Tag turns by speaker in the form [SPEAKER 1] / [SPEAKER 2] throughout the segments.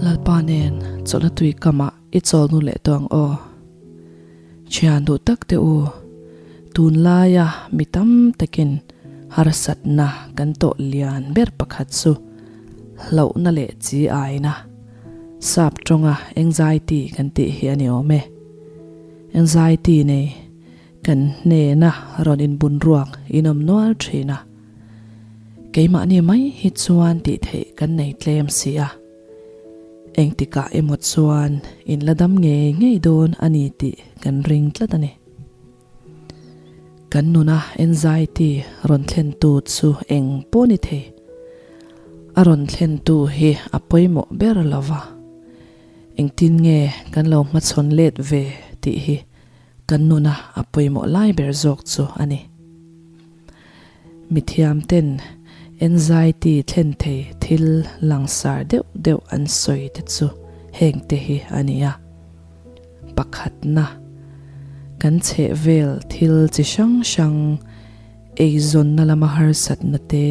[SPEAKER 1] Lalpa nen chawlhna tui kamah i chawl nu leh tawh ang aw. Thian duh tak te u, tunlaia mi tam takin harsatna kan tawh lian ber pakhat chu hlauhna leh chi aina, sap tawnga anxiety kan tih hi a ni awm e. Anxiety nei kan hnena rawn inbun ruak inawm nual thin a. Keimahni mai hi chuan tih theih kan nei tlem si a, engtikah emaw chuan in la dam ngei ngei dawn a ni tih kan ring tlat a ni. Kan nuna anxiety rawn thlentu chu eng pawh ni thei, a rawn thlentu hi a pawimawh ber lo va, engtin nge kan lo hmachhawn let ve tih hi kan nuna a pawimawh lai ber zawk chu a ni. Mithiam ten anxiety thlen thei thil langsar deuh deuh an sawi te chu heng te hi a ni a. Pakhatna, kan chhehvel thil chi hrang hrang eizawnna lama harsatna te,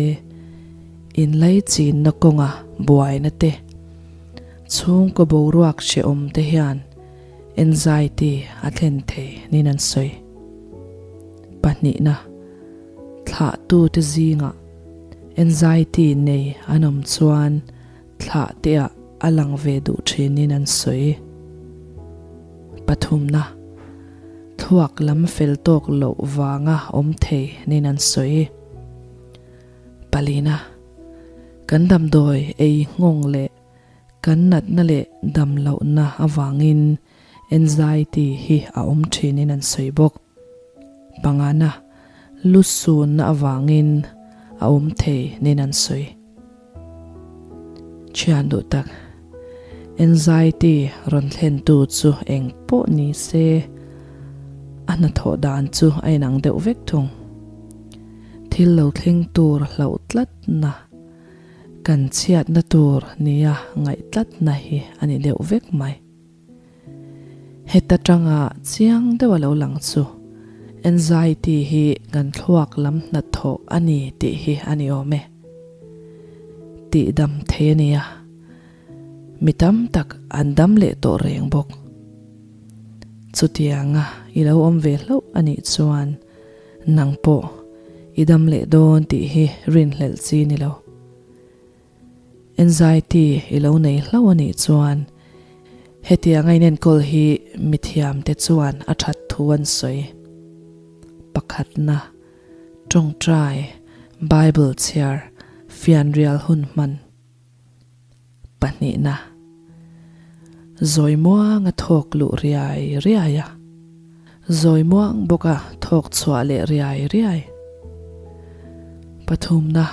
[SPEAKER 1] inlaichinna kawnga buaina te, chhungkaw boruak hrehawm te hian anxiety a thlen thei niin an sawi. Pahnihna, thlahtute zingah anxiety nei an awm chuan thlahteah a lang ve duh thinin an sawi. Pathumna, thluak lam fel tawk loh vanga awm thei niin an sawi. Palina, kan damdawi ei nghawng leh kan natna leh damlohna avangin Anxiety hi a awm thinin an sawi bawk. Pangana, lu sunna avangin a awm thei nin an sawi. Thian duh tak, anxiety rawn thlentu chu eng pawh ni se, a hnathawh dan chu a inang deuh vek thung. Thil lo thleng tur hlauh tlatna. Kan chhiatna tur nia ngaih tlatna hi a ni deuh vek mai. Heta tanga chiang deuh a lo lang chu anxiety hi kan thluak lam hnathawh a ni tih hi a ni awm e. Tih dam thei a nia. Mi tam tak an dam leh tawh reng bawk. Chutianga i lo awm ve hlauh a nih chuan Nang pawh i dam leh dawn tih hi rinhlelh chi ni lo. Anxiety i lo nei hlauh a nih chuan hetianga inenkawl hi mithiamte chuan a that thu an sawi. Pakhatna, tawngtai, Bible chhiar, fianrial hun hman. Pahnihna, zawi muanga thawk luh riai riai a, zawi muang bawka thawk chhuah leh riai riai. Pathumna,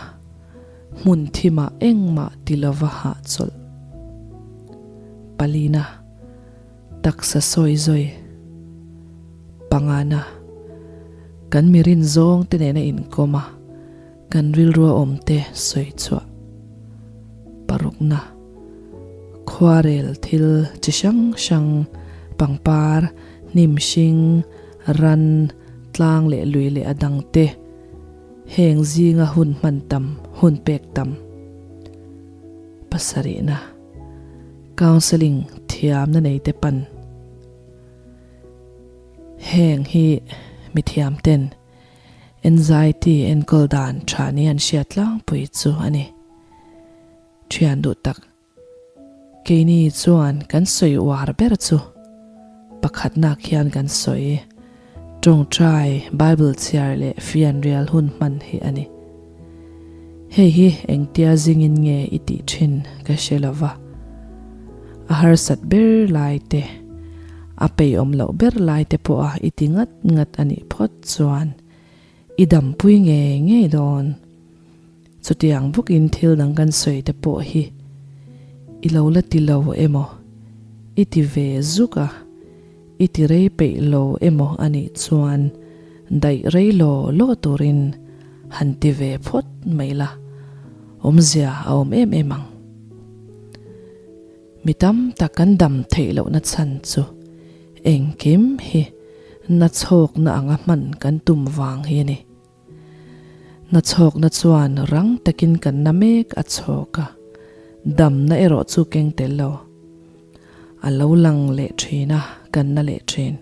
[SPEAKER 1] hmun thimah engmah ti lova hahchawlh. Palina, taksa sawi zawi. Pangana, kan mirin zawng te nena inkawm a, Kan rilrua awmte sawi chhuah parukna, khuarel thil chi hrang hrang, pangpar, hnim hring, ran, tlang leh lui leh a dangte, heng zinga hun hman tam, hun pek tam. Pasarihna, Counselling thiamna neite pan. Heng hi mithiamten Anxiety enkawl dan tha ni an hriat tlangpui chu a ni. Thian duh tak, keini chuan kan sawi uar ber chu pakhatnak hian kan sawi tawngtai, Bible chhiar leh fianrial hun hman hi a ni. Hei hi engtia zingin nge i tih thin ka hre lo va, a harsat ber lai te, a peihawm loh ber lai te pawha i ti ngat ngat a nih phawt chuan i dampui ngei ngei dawn. Chutiang bawkin thil dang kan sawi te pawh hi i lo la ti lo emaw, i ti ve zuk a, i ti rei peih lo emaw a nih chuan daih rei law law turin han ti ve phawt mai la, awmzia a awm em em ang. Mi tam tak kan dam theih lohna chhan chu engkim hi nachhawkna anga hman kan tum vang hi a ni. Nachhawkna chuan rang takin kan na mek a chhawk a, damna erawh chu keng tel lo. A lo lang leh thin a, kan na leh thin.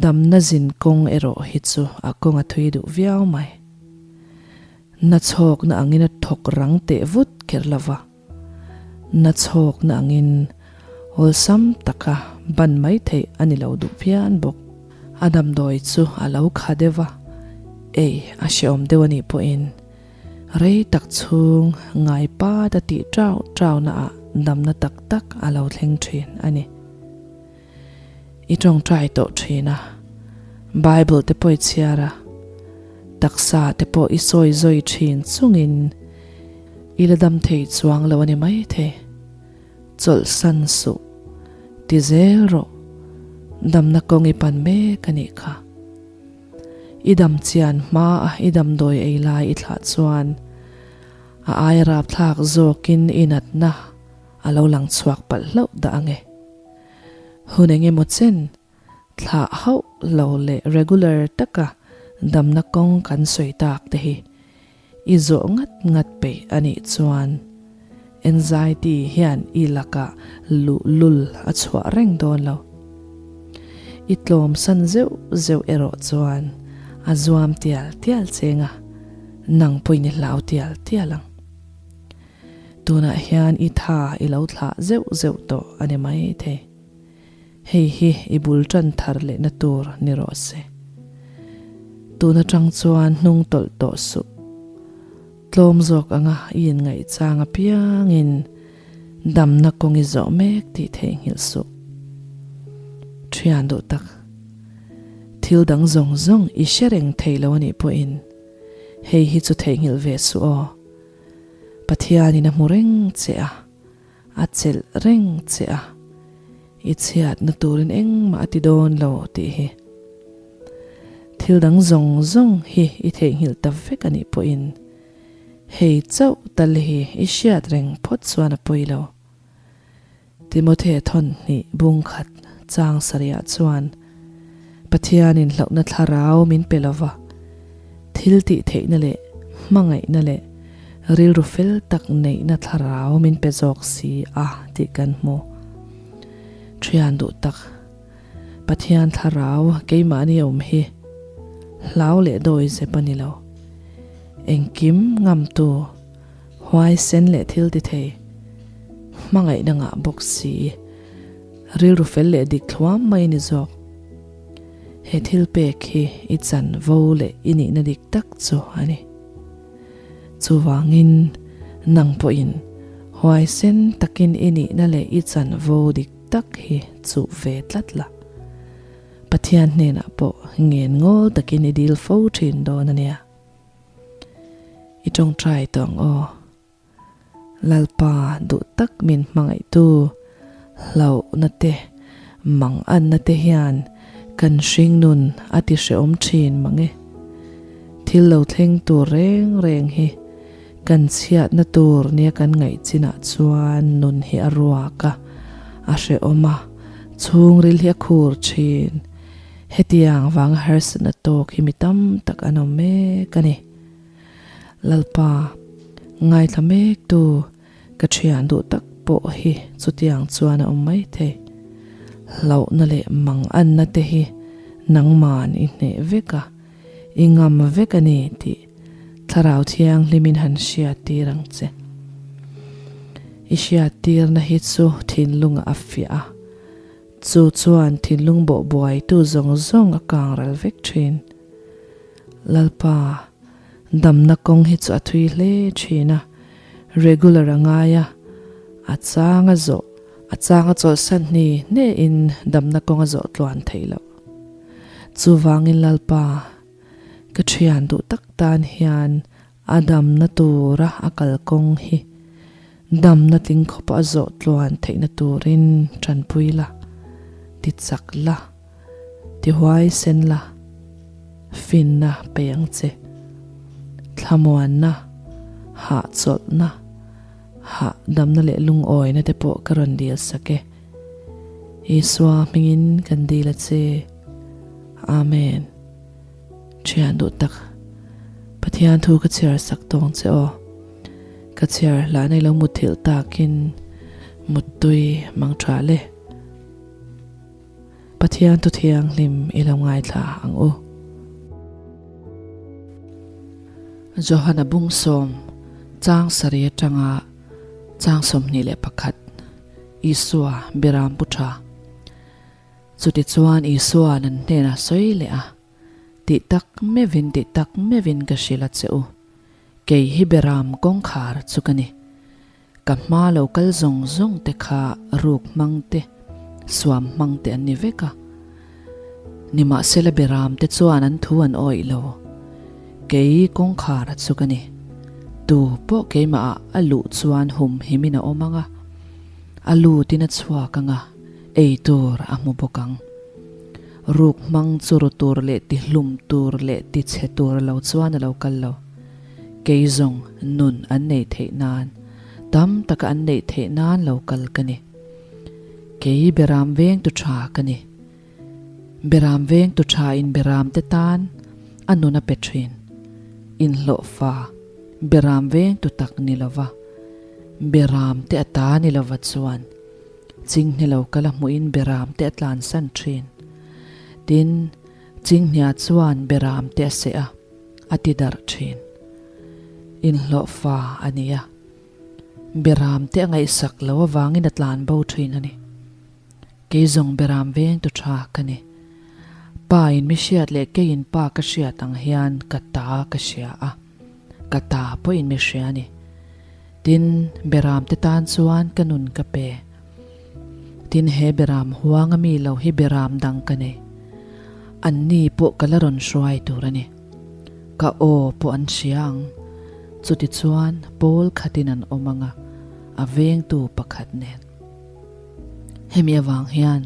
[SPEAKER 1] Damna zin kawng erawh hi chu a kawng a thui duh viau mai. Na chhawkna angin a thawk rang teh vut kher lo va. Na chhawkna angin awlsam taka ban mai theih a ni lo duh phian bawk. A damdawi chu a lo kha deuh va, ei a hrehawm deuh a nih pawhin rei tak chhung ngai pat a tih ṭau ṭau naah damna tak tak a lo thleng ṭhin a ni. I tawngtai tawh thin a, Bible te pawh i chhiar a, taksa te pawh i sawi zawi thin chungin i la dam thei chuang lo a ni maithei. Chawlhsan suh, ti zel rawh, damna kawng i pan mek a nih kha. I dam chian hma a i damdawi ei lai i thlah chuan a aia rapthlak zawkin i natna a lo lang chhuak palh hlauh dah ang e. Hun eng emaw chen thlah hauh lo leh regular taka damna kawng kan sawi tak te hi i zawh ngat ngat peih a nih chuan anxiety hian i lakah luhlul a chhuah reng dawn lo. I tlawm san zeuh zeuh erawh chuan a zuam tial tial cheng a, nang pawhin i hlau tial tial ang. Tunah hian i tha i lo thlah zeuh zeuh tawh a ni mai thei. Hei hi i bul tan thar lehna tur ni rawh se. Tun atang chuan hnung tawlh tawh suh. Tlawm zawk anga i inngaihchang apiangin damna kawng i zawh mek tih theihnghilh suh. Thian duh tak, thil dang zawng zawng i hre reng thei lo a nih pawhin hei hi chu theihnghilh ve suh aw. Pathianin a hmu reng che a, a chelh reng che a, i chhiatna turin engmah a ti dawn lo tih hi. Thil dang zawng zawng hi i theihnghilh ta vek a nih pawhin hei chauh tal hi i hriat reng phawt chuan a pawi lo. Timothea thawnhnih bungkhat chang sarihah chuan Pathianin hlauhna thlarau min pe lova, thil tih theihna leh hmangaihna leh rilru fel tak neihna thlarau min pe zawk si a tih kan hmu. Thian duh tak, Pathian thlarau keimahni awm hi hlau leh dawi zep a ni lo. Engkim ngamtu. Huaisen leh thil ti thei, hmangaihna ngah bawk si, rilru fel leh dik thluam mai ni zawk. He thil pek hi i chanvo leh i nihna dik tak chu a ni. Chuvangin, nang pawhin huaisen takin i nihna leh i chanvo dik tak hi chuh ve tlat la. Pathian hnenah pawh ngen ngawl takin i dil fo thin dawn a nia. I tawngtai tawh ang aw. Lalpa duh tak min hmangaihtu hlauhna te, manganna te hian kan hringnun a ti hrehawm thin mang e. Thil lo thleng tur reng reng hi kan chhiatna tur nia kan ngaih chinah chuan nun hi a ruak a, a hrehawm a, chhungril hi a khur thin. Hetiang vanga harsatna tawk hi mi tam tak an awm mek a ni. Lalpa, ngaithla mektu ka thian duh tak pawh hi chutiang chuan a awm mai thei. Hlauhna leh manganna te hi nangman i hneh vek a, i ngam vek a ni tih Thlarau Thianghlimin han hriattir ang che. I hriattirna hi chu thinlungah a fiah a. Chu chuan thinlung bawh buaitu zawng zawng a kang ral vek thin. Lalpa, damna kawng hi chu a thui hle thin a, regular a ngai a, a chang a zawh, a chang a chawlhsan hni hnehin damna kawng a zawh tluan theih loh. Chuvangin Lalpa, ka thian duh tak tan hian A damna tura a kalkawng hi damna tling khawpa a zawh tluan theihna turin tanpui la, ti chak la, ti huaisen la, finna pe ang che. Thlamuanna, hahchawlhna, hahdamna leh lungawina te pawh ka rawn dil sak e. Isua hmingin kan dil a che. Amen. Thian duh tak, Pathian thu ka chhiar sak tawng che aw. Ka chhiar hlan ei lo muthilh takin. Muttui mang tha le. Pathian thu thianghlim i lo ngaithla ang u. Johana Bungsawm chang sarih atanga chang 21 Isua Biram Pu Tha. Chutichuan Isua'n an hnenah sawi leh a, Tih tak meuhin, tih tak meuhin ka hrilh a che u, kei hi Biram kawngkhar chu ka ni. Ka hma lo kal zawng zawng te kha ruk hmang te, suam hmang te an ni vek a. Nimahsela Biram te chuan an thu an awih lo. Kei kawngkhar a chu ka ni. Tu pawh keimah ah a luh chuan hum himin a awm ang a, a lutin a chhuak ang a, ei tur a hmu bawk ang. Ruk hmang chu ru tur leh ti hlum tur leh ti chhe tur lo chuan a lo kal lo. Kei zawng nun an neih theih nan, tam taka an neih theih nan lo kal ka ni. Kei Beram vengtu tha ka ni. Beram vengtu tha in Beram te tan a nun a pe thin. Inhlawhfa Beram vengtu tak ni lova, Beram te a ta ni lova chuan Chinghne lo kal a hmuhin Beram te a tlansan thin. Tin, Chinghnia chuan Beram te a seh a. A ti darh thin. Inhlawhfa a ni a. Beram te a ngaihsak lo avangin a tlan bo thin a ni. Kei zawng beram veng tu tha ka ni. Pa in mi hriat leh keiin pa ka hriat ang hian ka ta ka hria a, ka ta pawhin mi hria a ni. Tin, beram te tan chuan ka nun ka pe. Tin, he beram huanga mi lo hi beram dang ka nei. Anni pawh ka la rawn hruai tur a ni. Ka aw pawh an hria ang. Chutichuan pawl khatin an awm ang a, a vengtu pakhat nen. Hemi avang hian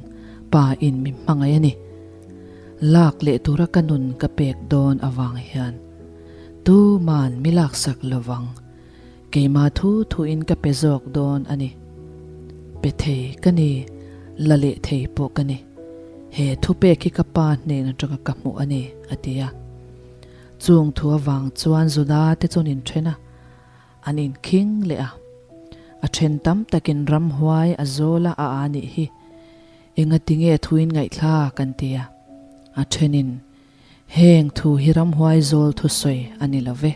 [SPEAKER 1] pa in mi hmangaih a ni. Lak leh tura ka nun ka pek dawn avang hian tuman mi laksak lovang. Keimah thu thuin ka pe zawk dawn a ni. Pe thei ka ni, la leh thei pawh ka ni. He thupek hi ka pa hnen atanga ka hmuh a ni, a ti a. Chung thu avang chuan Juda te chuan inthen a, an inkhing leh a. A then tam takin ramhuai a zawl a a a nih hi. Engatinge thuin ngaihthlak an ti a. A thenin Heng thu hi ramhuai zawl thusawi a ni lo ve.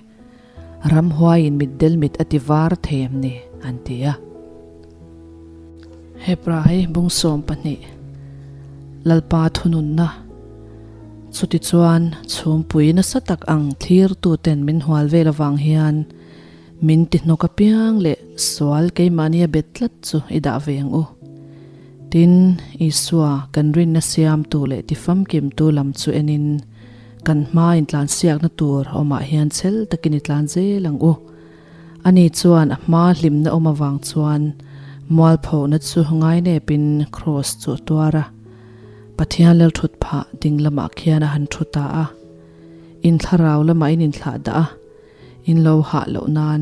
[SPEAKER 1] Ramhuaiin mitdel mit a ti var thei em ni? an ti a. Hebrai bung 12 Lalpa thununna Chutichuan chhumpui nasa tak ang thlirtuten min hual vel avang hian min ti hnawk apiang leh sual keimahnia bet tlat chu i dah ve ang u. Tin, Isua, kan rinna siamtu leh tifamkimtu lam chu enin, kan hma intlansiakna tur awmah hian chhel takin i tlan zel ang u. Ani chuan a hma hlimna awm avang chuan mualphohna chu ngainepin kraws chu a tuar a. Pathian lalthut phah ding lamah khian a han thu ta a. In thlarau lamah in inthlah dah a, in lo hah loh nan.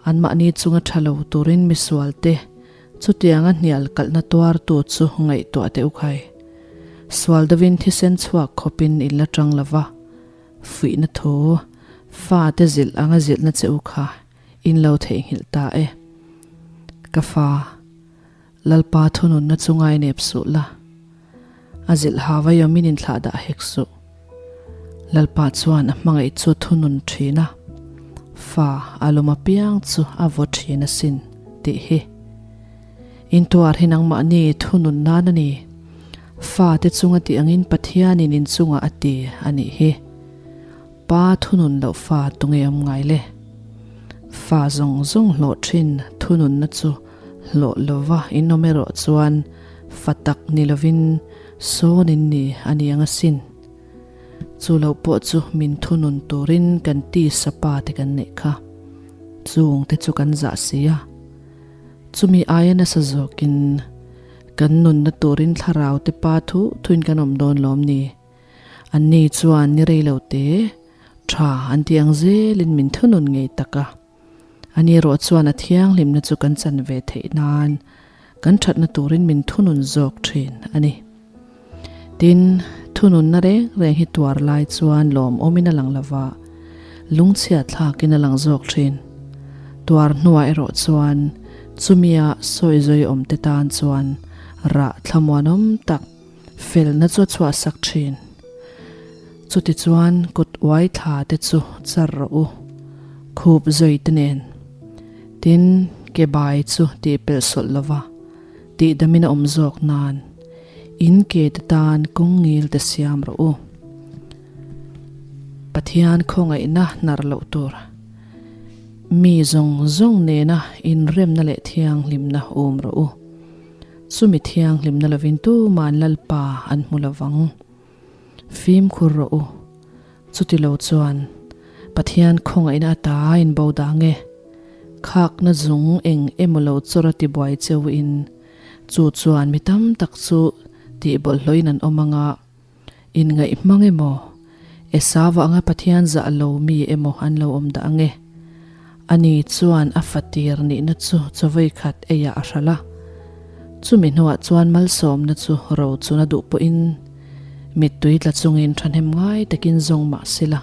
[SPEAKER 1] Anmahni chunga tha lo turin misualte chutianga hnial kalhna tuartu chu ngaihtuah teh u khai. Sual deuhin thisen chhuak khawpin in la tang lo va, fuihna thu, fate zilh anga zilhna che u kha in lo theihnghilh ta e. Ka fa, Lalpa thununna chu ngainep suh la, a zilh ha vaiawmin inthlah dah hek suh. Lalpa chuan a hmangaih chu thunun thin a, fa a lawm apiang chu a vaw thin asin tih hi. Intuar hi nangmahni thunun nan a ni. Fate chunga tih angin Pathianin inchungah a ti a nih hi. Pa thunun loh fa tunge awm ngai le? Fa zawng zawng hlawh thin thununna chu hlawh lova in awm erawh chuan fa tak ni lovin sawn in ni a ni ang asin. Chu lo pawh chu min thunun turin kan tisa pa te kan neih kha. Chung te chu kan zah si a. Chumi aia nasa zawkin kan nunna turin thlarau te pa thu thuin kan awm dawn lawm ni. Anni chuan ni rei lo te tha an ti ang zelin min thunun ngei tak a. Ani erawh chuan a thianghlimna chu kan chan ve theih nan kan thatna turin min thunun zawk thin a ni. Tin, thununna reng reng hi tuar lai chuan lawmawmin a lang lova, lungchhiat thlakin a lang zawk thin. Tuar hnuah erawh chuan. Chumia sawi zawi awmte tan chuan rah thlamuanawm tak felna chu a chhuahsak thin. Chutichuan kut uai thla te chu char rawh u, khup zawi te nen. Tin, ke bai chu tih pelh sawlh lova tihdamin a awm zawk nan in ke te tan kawng ngil te siam rawh u. Pathian khawngaihna hnar loh tur. Mi zawng zawng nena inremna leh thianghlimna awm rawh u. Chumi thianghlimna lovin tuman Lalpa an hmu lovang. Fimkhur rawh u. Chuti lo chuan Pathian khawngaihna ata in bo dah nge? Khakna zung eng emaw lo chawr a tibuai cheu in chu chuan mi tam tak chu tih bawlhhlawhin an awm anga in ngaih hmang emaw Esau anga Pathian zah lo mi emaw an lo awm dah ange? Ani chuan a fatir nihna chu chawei khat eiah a hralh a. Chumi hnuah chuan malsawmna chu ro chuna duh pawhin mittui tla chungin thahnem ngai takin zawng mah sela,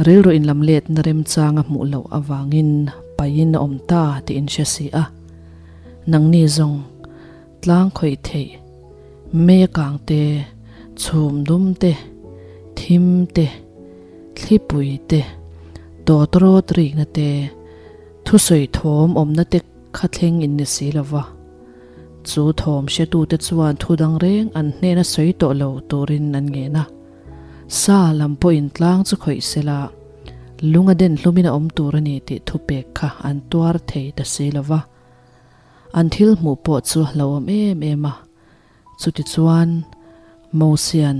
[SPEAKER 1] rilru inlam letna remchang a hmuh loh avangin paihin a awm ta tih in hre si a. Nangni zawng tlang khawih theih, mei a kang te, chhum dum te, thim te, thlipui te, tawtrawt rikna te, thusawi thawm awmna te kha thleng in ni si lo va. Chu thawm hretute chuan thu dang reng an hnena sawi tawh lo turin an ngen a. Sa lam pawhin tlang chu khawih sela, lung a den hlumin a awm tur a ni tih thupek kha an tuar thei ta si lo va. An thil hmuh pawh chu a hlauhawm em em a. Chutichuan, Mosian,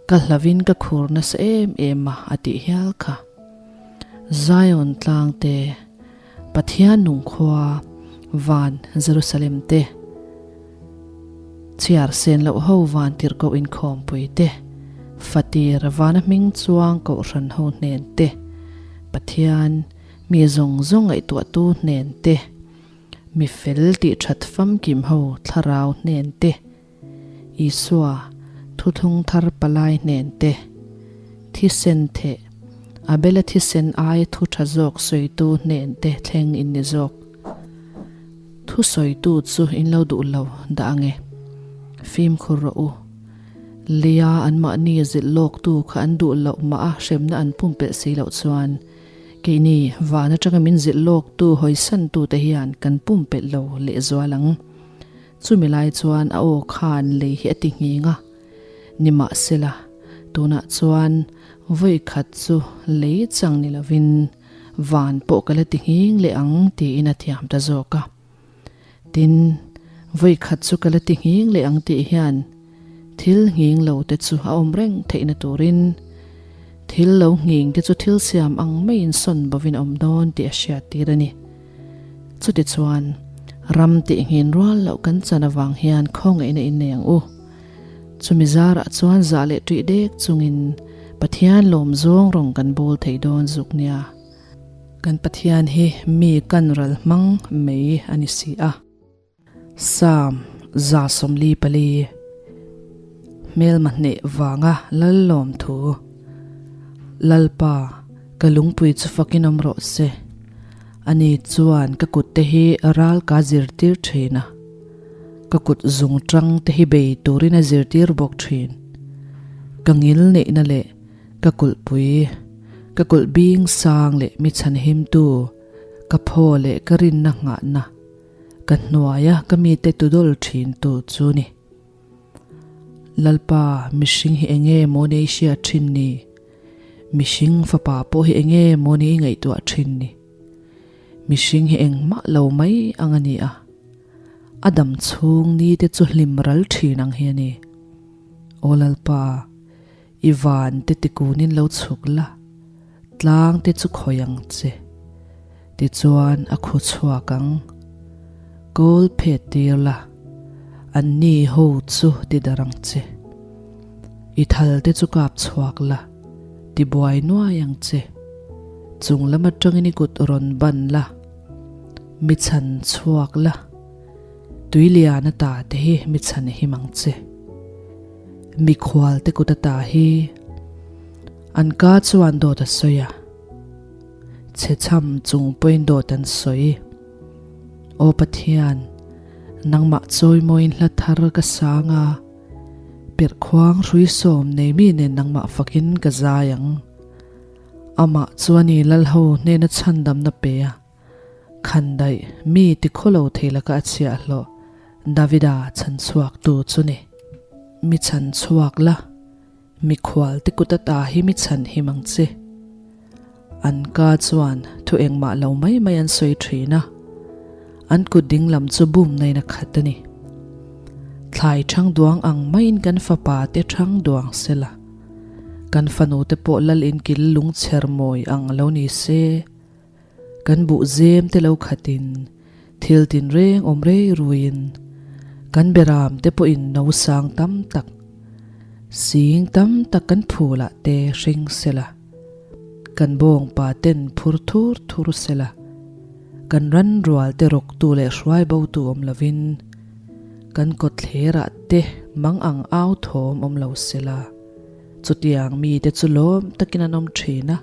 [SPEAKER 1] Ka hlavin ka khur nasa em em a, a tih hial kha. Zion tlang te, Pathian nung khua, van Jerusalem te, chhiar sen loh ho van tirhkoh inkhawmpui te, fatir vana hming chuang kohhran ho hnen te, Pathian mi zawng zawng ngaihtuahtu hnen te, mi fel tih that famkim ho thlarau hnen te, Isua, thuthlung thar palai hnen te, thisen theh, Abela thisen aia thu tha zawk sawitu hnen te thleng in ni zawk. Thu sawitu chu in lo duh lo dah ange. Fimkhur rawh u. Leia anmahni zilh lawktu kha an duh loh mah a hremna an pumpelh si loh chuan keini van atanga min zilh lawktu hawisantute hian kan pumpelh lo lehzual ang. Chumi lai chuan a aw khan lei hi a ti nghing a, nimahsela tunah chuan vawi khat chu lei chang ni lovin van pawh ka la ti nghing leh ang tiin a thiam ta zawk a. Tin, vawi khat chu ka la ti nghing leh ang tih hian thil nghing lo te chu a awm reng theihna turin thil lo nghing te chu thil siam ang maiin sawn bovin a awm dawn tih a hriattir a ni. Chutichuan, ram tih nghin rual loh kan chan avang hian khawngaihna in nei ang u. Chumi zarah chuan zah leh ṭih dek chungin Pathian lawm zawng rawng kan bawl thei dawn zuk nia. Kan Pathian hi mi kan ral hmang mai a ni si a. Psalm 144, Hmelma hneh vanga lal lawm thu. Lalpa, ka lungpui chu fakin awm rawh se. Ani chuan ka kut te hi ral ka zirtir thin a, ka kut zung tang te hi bei turin a zirtir bawk thin. Ka ngil neihna leh ka kulhpui, ka kulh bing sang leh mi chhanhimtu, ka phaw leh ka rinna nghahna. Ka hnuaia ka mite tudawl thin tu chu ni. Lalpa, mihring hi enge maw ni i hriat thin ni? Mihring fapa pawh hi enge maw ni i ngaihtuah thin ni? Mihring hi engmah lo mai ang a ni a, a dam chhung ni te chu hlim ral thin ang hi a ni. Aw Lalpa, I van te tikunin lo chhuk la, tlang te chu khawi ang che. Tichuan a khu chhuak ang. Kawl phet tir la, an ni ho chu ti darh ang che. I thal te chu kap chhuak la, ti buai nuai ang che. Chung lam atangin i kut rawn ban la, mi chhan chhuak la, tui lian ata te hi mi chhan him ang che. Mikhual te kut ata hi an ka chuan dawt a sawi a, chhe chham chung pawhin dawt an sawi. Aw Pathian, nangmah chawimawiin hla thar ka sang a, perhkhuang hrui sawm nei mi nen nangmah fakin ka zai ang. Amah chuan i lalho hnena chhandamna pe a, khandaih mi tikhawlo thei laka a chhiahhlawh Davida chhanchhuaktu chu ni. Mi chhanchhuak la. Mikhual te kut ata hi mi chhan him ang che. An ka chuan thu engmah lo mai mai an sawi thin a, an kut ding lam chu bum nain a khat a ni. Thlai thang duang ang maiin kan fapa te thang duang sela, kan fanu te pawh lal inkil lungchher mawi ang lo ni se. Kan buh zem te lo khatin thil tinreng awm rei ruiin kan beram te pawhin no sang tam tak, sing tam tak kan phulah te hring sela, kan bawngpa ten phur thur thur sela, kan ran rual te rawktu leh hruai botu awm lovin kan kawtthlerah te mang ang au thawm awm lo sela, chutiang mite chu lawm takin an awm thin a.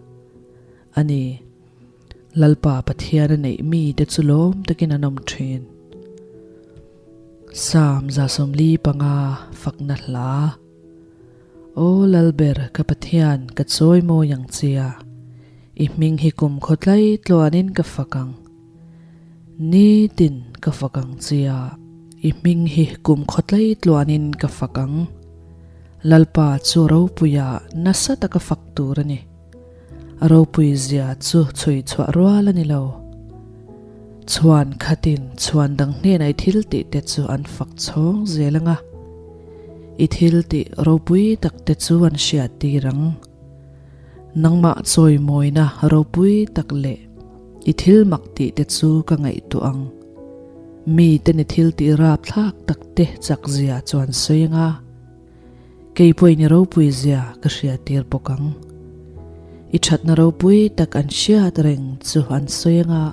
[SPEAKER 1] A ni, Lalpa Pathian a neih mite chu lawm takin an awm thin. Psalm 145 fakna hla. Aw Lalber ka Pathian ka chawi mawi ang che a, i hming hi kum khawtlai tluanin ka fak ang. Nitin ka fak ang che a, i hming hi kum khawtlai tluanin ka fak ang. Lalpa chu ropuia nasa taka fak tur a ni. A ropui zia chu chhui chhuah rual a ni lo. Chhuan khatin chhuan dang hnenah i thil tih te chu an fak chhawng zel ang a, i thil tih ropui tak te chu an hriat tir ang. Nangmah chawimawina ropui tak leh i thil mak tih te chu ka ngaihtuah ang. Miten i thil tih rapthlak tak te chak zia chu an sawi ang a. Kei pawhin i ropui zia ka hriattir bawk ang. I thatna ropui tak an hriat reng chu an sawi anga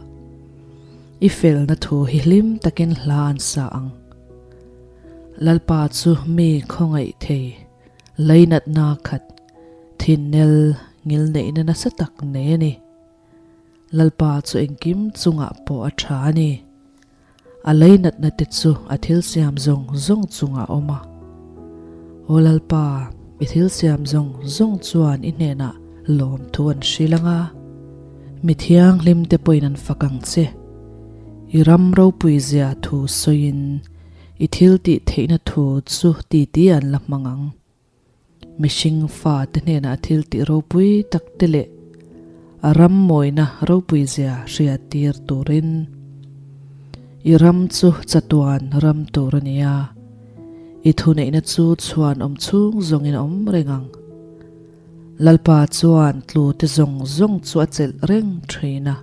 [SPEAKER 1] i felna thu hi hlim takin hla an sa ang. Lalpa chu mi khawngaih thei, leinatna khat, thinnel ngilneihna nasa tak nei a ni. Lalpa chu engkim chungah pawh a tha a ni. A leinatna te chu a thil siam zawng zawng chungah a awm a. Aw Lalpa, i thil siam zawng zawng chuan i hnenah lawmthu an hrilh ang a, mi thianghlim te pawhin an fak ang che. I ram ropui zia thu sawiin i thil tih theihna thu chu titi an la hmang ang. Mihring fate hnenah thil tih ropui tak te leh a ram mawina ropui zia hriat tir turin i ram chu chatuan ram tur a ni a, i thuneihna chu chhuan awm chhung zawngin a awm reng ang. Lalpa chuan tlu te zawng zawng chu a chelh reng thin a,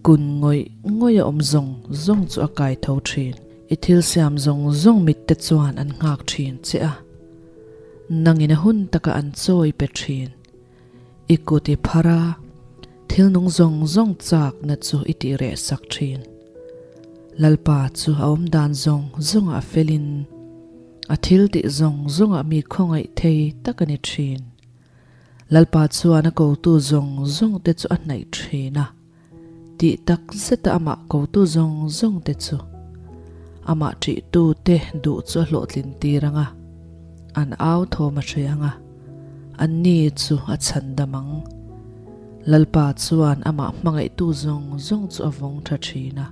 [SPEAKER 1] kun ngawih ngawih a awm zawng zawng chu a kai tho thin. I thil siam zawng zawng mitte chuan an nghak thin che a, nangin a hun taka an chawi pe thin. I kut i phar a, thil nung zawng zawng chakna chu i tih reh sak thin. Lalpa chu a awm dan zawng zawngah a felin, a thil tih zawng zawngah mi khawngaih thei tak a ni thin. Lalpa chuan a kotu zawng zawng te chu a hnaih thin a. Tih tak zeta amah kotu zawng zawng te chu amah ṭihtu te duh chu a hlawhtlin tir ang a, an au thawm a hre ang a, anni chu a chhan dam ang. Lalpa chuan amah hmangaihtu zawng zawng chu a vawng ṭha ṭhin a,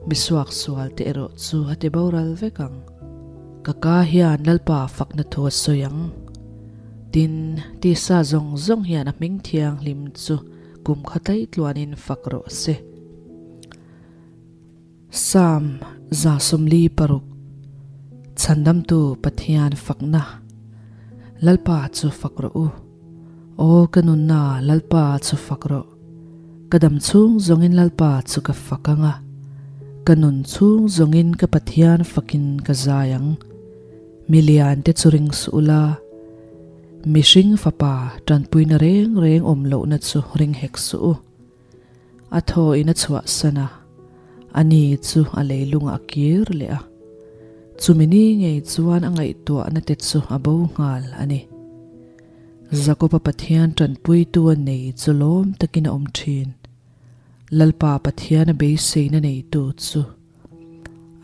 [SPEAKER 1] mi suaksual te erawh chu a ti boral vek ang. Ka ka hian Lalpa fakna thu a sawi ang. Tin, tisa zawng zawng hian a hming thianghlim chu Kum kha tlaih tluanin fak rawh se. Psalm 146 Chhandamtu Pathian fakna Lalpa chu fak rawh u. Aw ka nunna Lalpa chu fak rawh. Ka dam chhung zawngin Lalpa chu ka fak ang a, ka nun chhung zawngin ka Pathian fakin ka zai ang. Milian te chu ring suh ula. Mihring fapa tanpuina reng reng awm lohna chu ring hek suh u. A thaw in a chhuahsan a, a ni chu a leilungah a kir leh a. Chumi ni ngei chuan a ngaihtuahna te chu a bo nghal a ni. Jakoba Pathian tanpuitu a nei chu lawm takin a awm thin. Lalpa Pathiana beiseina neitu chu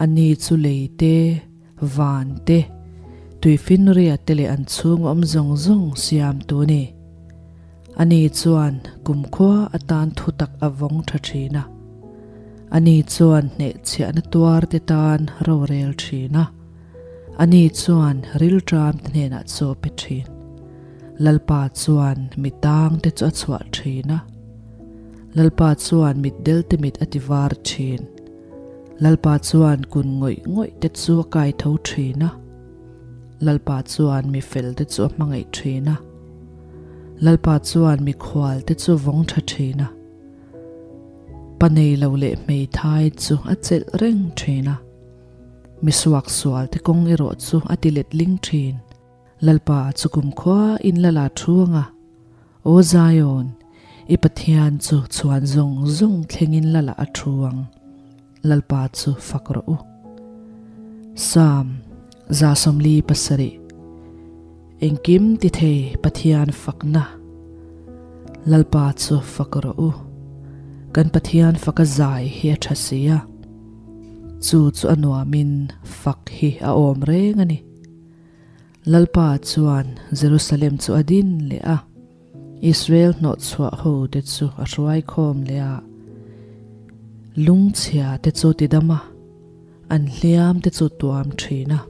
[SPEAKER 1] ani chu lei te, van te, tuifinriat te leh an chhung awm zawng zawng siamtu a ni. Ani chuan kumkhua atan thutak a vawng tha thin a. Ani chuan hnehchhiahna tuar te tan rorel thin a. Ani chuan rilṭam te hnenah chaw pe thin. Lalpa chuan mi tang te chu a chhuah thin a. Lalpa chuan mitdel te mit a ti var thin. Lalpa chuan kun ngawih ngawih te chu a kai tho thin a. Lalpa chuan mi fel te chu a hmangaih thin a. Lalpa chuan mikhual te chu vawng tha thin a. Pa nei lo leh hmeithai chu a chelh reng thin a. Mi suaksual te kawng erawh chu a ti letling thin. Lalpa chu kumkhua in la la thu anga, Aw Zion, i Pathian chu chhuan zawng zawng thlengin la la a thu ang. Lalpa chu fak rawh u. Psalm 147 Engkim ti thei Pathian fakna Lalpa chu fak rawh u. Kan Pathian faka zai hi a tha si a. Chu chu a nuamin fak hi a awm reng a ni. Lalpa chuan Jerusalem chu a din leh a, Israel hnawhchhuah ho te chu a hruai khawm leh a. Lungchhia te chu tidam a, an hliam te chu tuam thin a.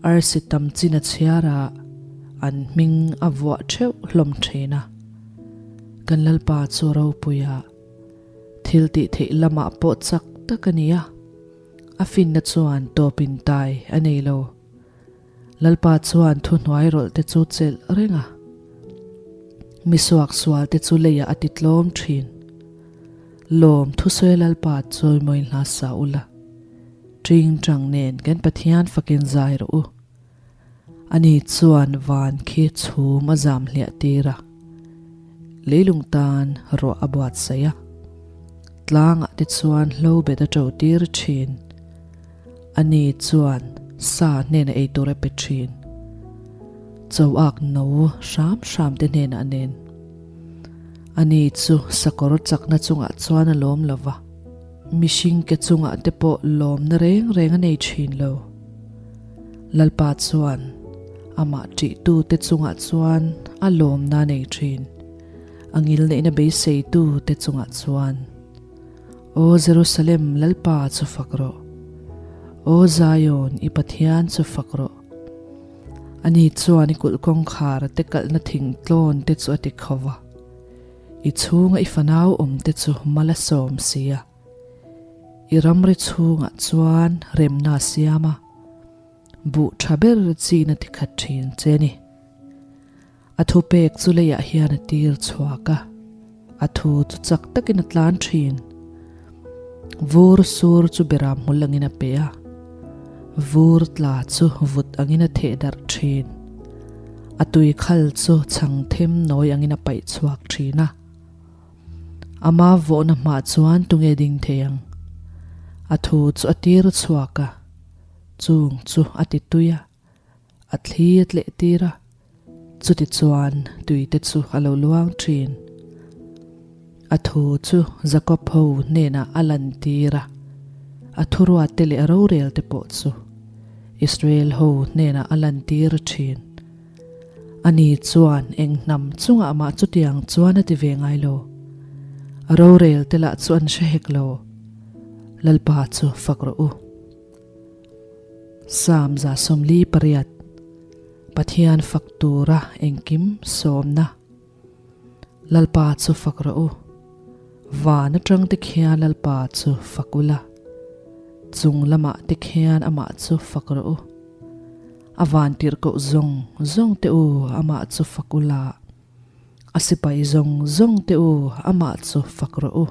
[SPEAKER 1] Arsi tam chin a chhiar a, an hming a vuah theuh hlawm thin a. Kan Lalpa chu ropui a. Thil tih theih lamah pawh chak tak a ni a, a finna chuan tawpin tai a nei lo. Lalpa chuan thuhnuai rawlh te chu chelh reng a, mi suaksual te chu leiah a ti tlawm thin. Lawm thusawi Lalpa chawimawi hla sa ula, ṭing ṭang nen kan Pathian fakin zai rawh u. Ani chuan van khi chhum a zam hliah tir a, leilung tan ruah a buatsaih a. Tlangah te chuan hlo bet a ṭo tir ṭhin. Ani chuan sa hnenah ei tur a pe ṭhin. Choak no hram hram te hnenah nen. Ani chu sakawr chakna chungah chuan a lawm lo va, mihring ke chungah te pawh lawmna reng reng a nei ṭhin lo. Lalpa chuan amah ṭihtute chungah chuan a lawmna a nei ṭhin, a ngilneihna beiseitute chungah chuan. Aw Jerusalem, Lalpa chu fak rawh! Aw Zion, i Pathian chu fak rawh! Ani chuan i kulh kawngkhar te kalhna thingtlawn te chu a ti kho va, i chhunga i fanau awmte chu mal a sawm si a. I ramri chhungah chuan remna a siam a, buh tha ber chin a tikhat thin che ni. A thupek chu leiah hian a tir chhuak a, a thu chu chak takin a tlan thin. Vur sur chu beram hmul angin a pe a, vur tla chu vut angin a theh darh thin. A tui khal chu chhang them nawi angin a paih chhuak thin a. Ama vawhna hmah chuan tunge ding thei ang? A thu chu a tir chhuak a, chung chu a ti tui a, a thli a tleh tir a, chuti chuan tui te chu a lo luang thin. A thu chu Jakob ho hnenah a lan tir a, a thuruat te leh a rorel te pawh chu Israel ho hnenah a lan tir thin. Ani chuan eng hnam chungah mah chutiang chuan a ti ve ngai lo. A rorel te lah chu an hre hek lo. Lalpa chu fak rawh u. Psalm 148 Pathian fak tura engkim sawmna Lalpa chu fak rawh u. Van atang te khian Lalpa chu fak ula. Chung lamah te khian amah chu fak rawh u. A van tirhkoh zawng zawng te u amah chu fak u la, a sipai zawng zawng te u amah chu fak rawh u.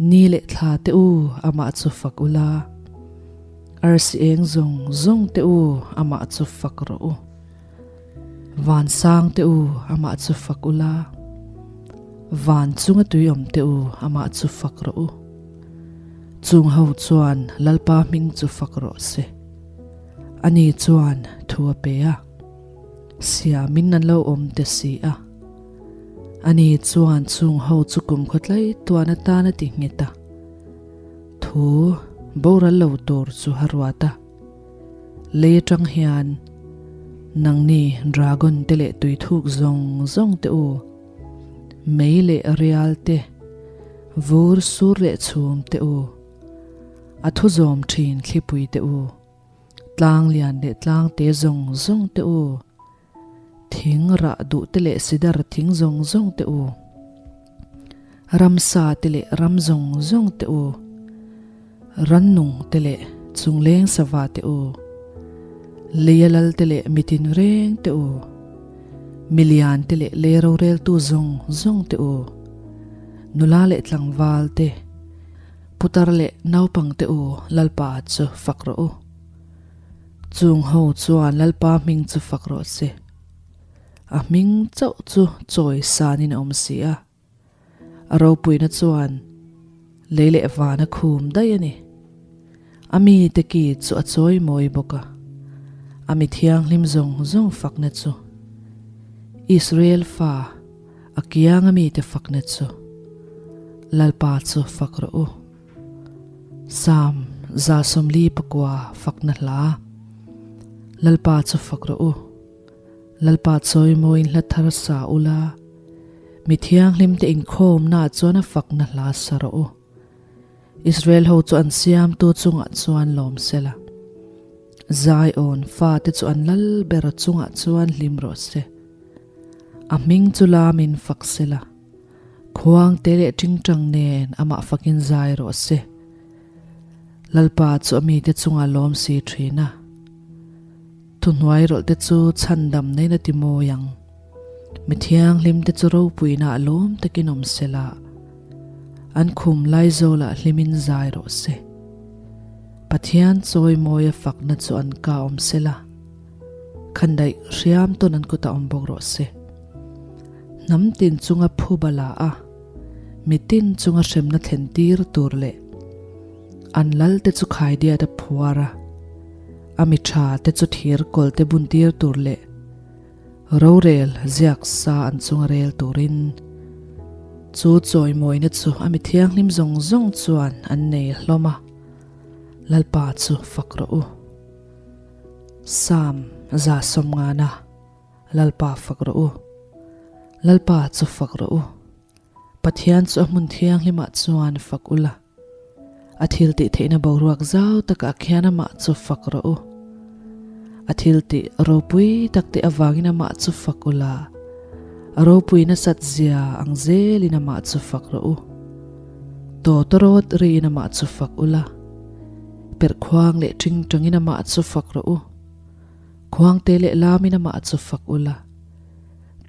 [SPEAKER 1] Ni leh thla te u amah chu fak u la, arsi eng zawng zawng te u amah chu fak rawh u. Van sang te u amah chu fak u la, van chunga tui awm te u amah chu fak rawh u. Chung ho chuan Lalpa hming chu fak rawh se. Ani chuan thu a pe a, siamin an lo awm te si a. Ani chuan chung ho chu kumkhaw tlai tuan atan a ti nghet a. Thu boral lo tur chu a ruat a. Lei atang hian nangni dragon te leh tuithuk zawng zawng te u, mei leh rial te, vur sur leh chhum te u, a thu zawm thin thlipui te u, tlang lian leh tlang te zawng zawng te u, Thing rah duh te leh sidar thing zawng zawng te u, ramsa te leh ram zawng zawng te u, rannung te leh chungleng sava te u, leia lal te leh mitin reng te u, milian te leh lei roreltu zawng zawng te u, nula leh tlangval te, putar leh naupang te u Lalpa chu fak rawh u. Chung ho chuan Lalpa hming chu fak rawh se. A hming chauh chu chawi sanin a awm si a. A ropuina chuan lei leh van a khum daih a ni. A mite ki chu a chawi mawi bawk a, a mi thianghlim zawng zawng fakna chu Israel fa a kianga mite fakna chu Lalpa chu fak rawh u. Psalm 149 fakna hla Lalpa chu fak rawh u. Lalpa chawimawiin hla thar sa ula, mi thianghlimte inkhawmnaah chuan a fakna hla sa rawh u. Israel ho chu an siamtu chungah chuan lawm sela, Zion fate chu an lal ber chungah chuan hlim rawh se. A hming chu lamin fak sela. Khuangte leh ṭingṭang nen amah fakin zai rawh se. Lalpa chu a mite chungah lawm si ṭhin a. Thuhnuai rawlhte chu chhandam neiin a ti mawi ang. Mi thianghlimte chu ropuina a lawm takin awm se la, an khum laizawlah hlimin zai rawh se. Pathian chawimawia fakna chu an ka awm se la, khandaih hriam tawn an kutah awm bawk rawh se. Hnam tin chunga phuba la a, mitin chunga hremna thlen tir tur leh an lal te chu khaidiat a phuar a, a mi tha te chu thir kawl te bun tir tur leh rorel ziak sa an chunga rel turin chu chawimawina chu a mi thianghlim zawng zawng chuan an nei hlawm a, Lalpa chu fak rawh u. Psalm 150. Lalpa fak rawh u. Lalpa chu fak rawh u. Pathian chu a hmun thianghlimah chuan fak ula. A thil tih theihna boruak zau takah khian amah chu fak rawh u. A thil tih ropui tak te avangin amah chu fak ula. A ropui nasat zia ang zelin amah chu fak rawh u. Tawtawrawt riin amah chu fak ula. Perhkhuang leh ṭingṭangin amah chu fak rawh u. Khuangte leh lamin amah chu fak ula,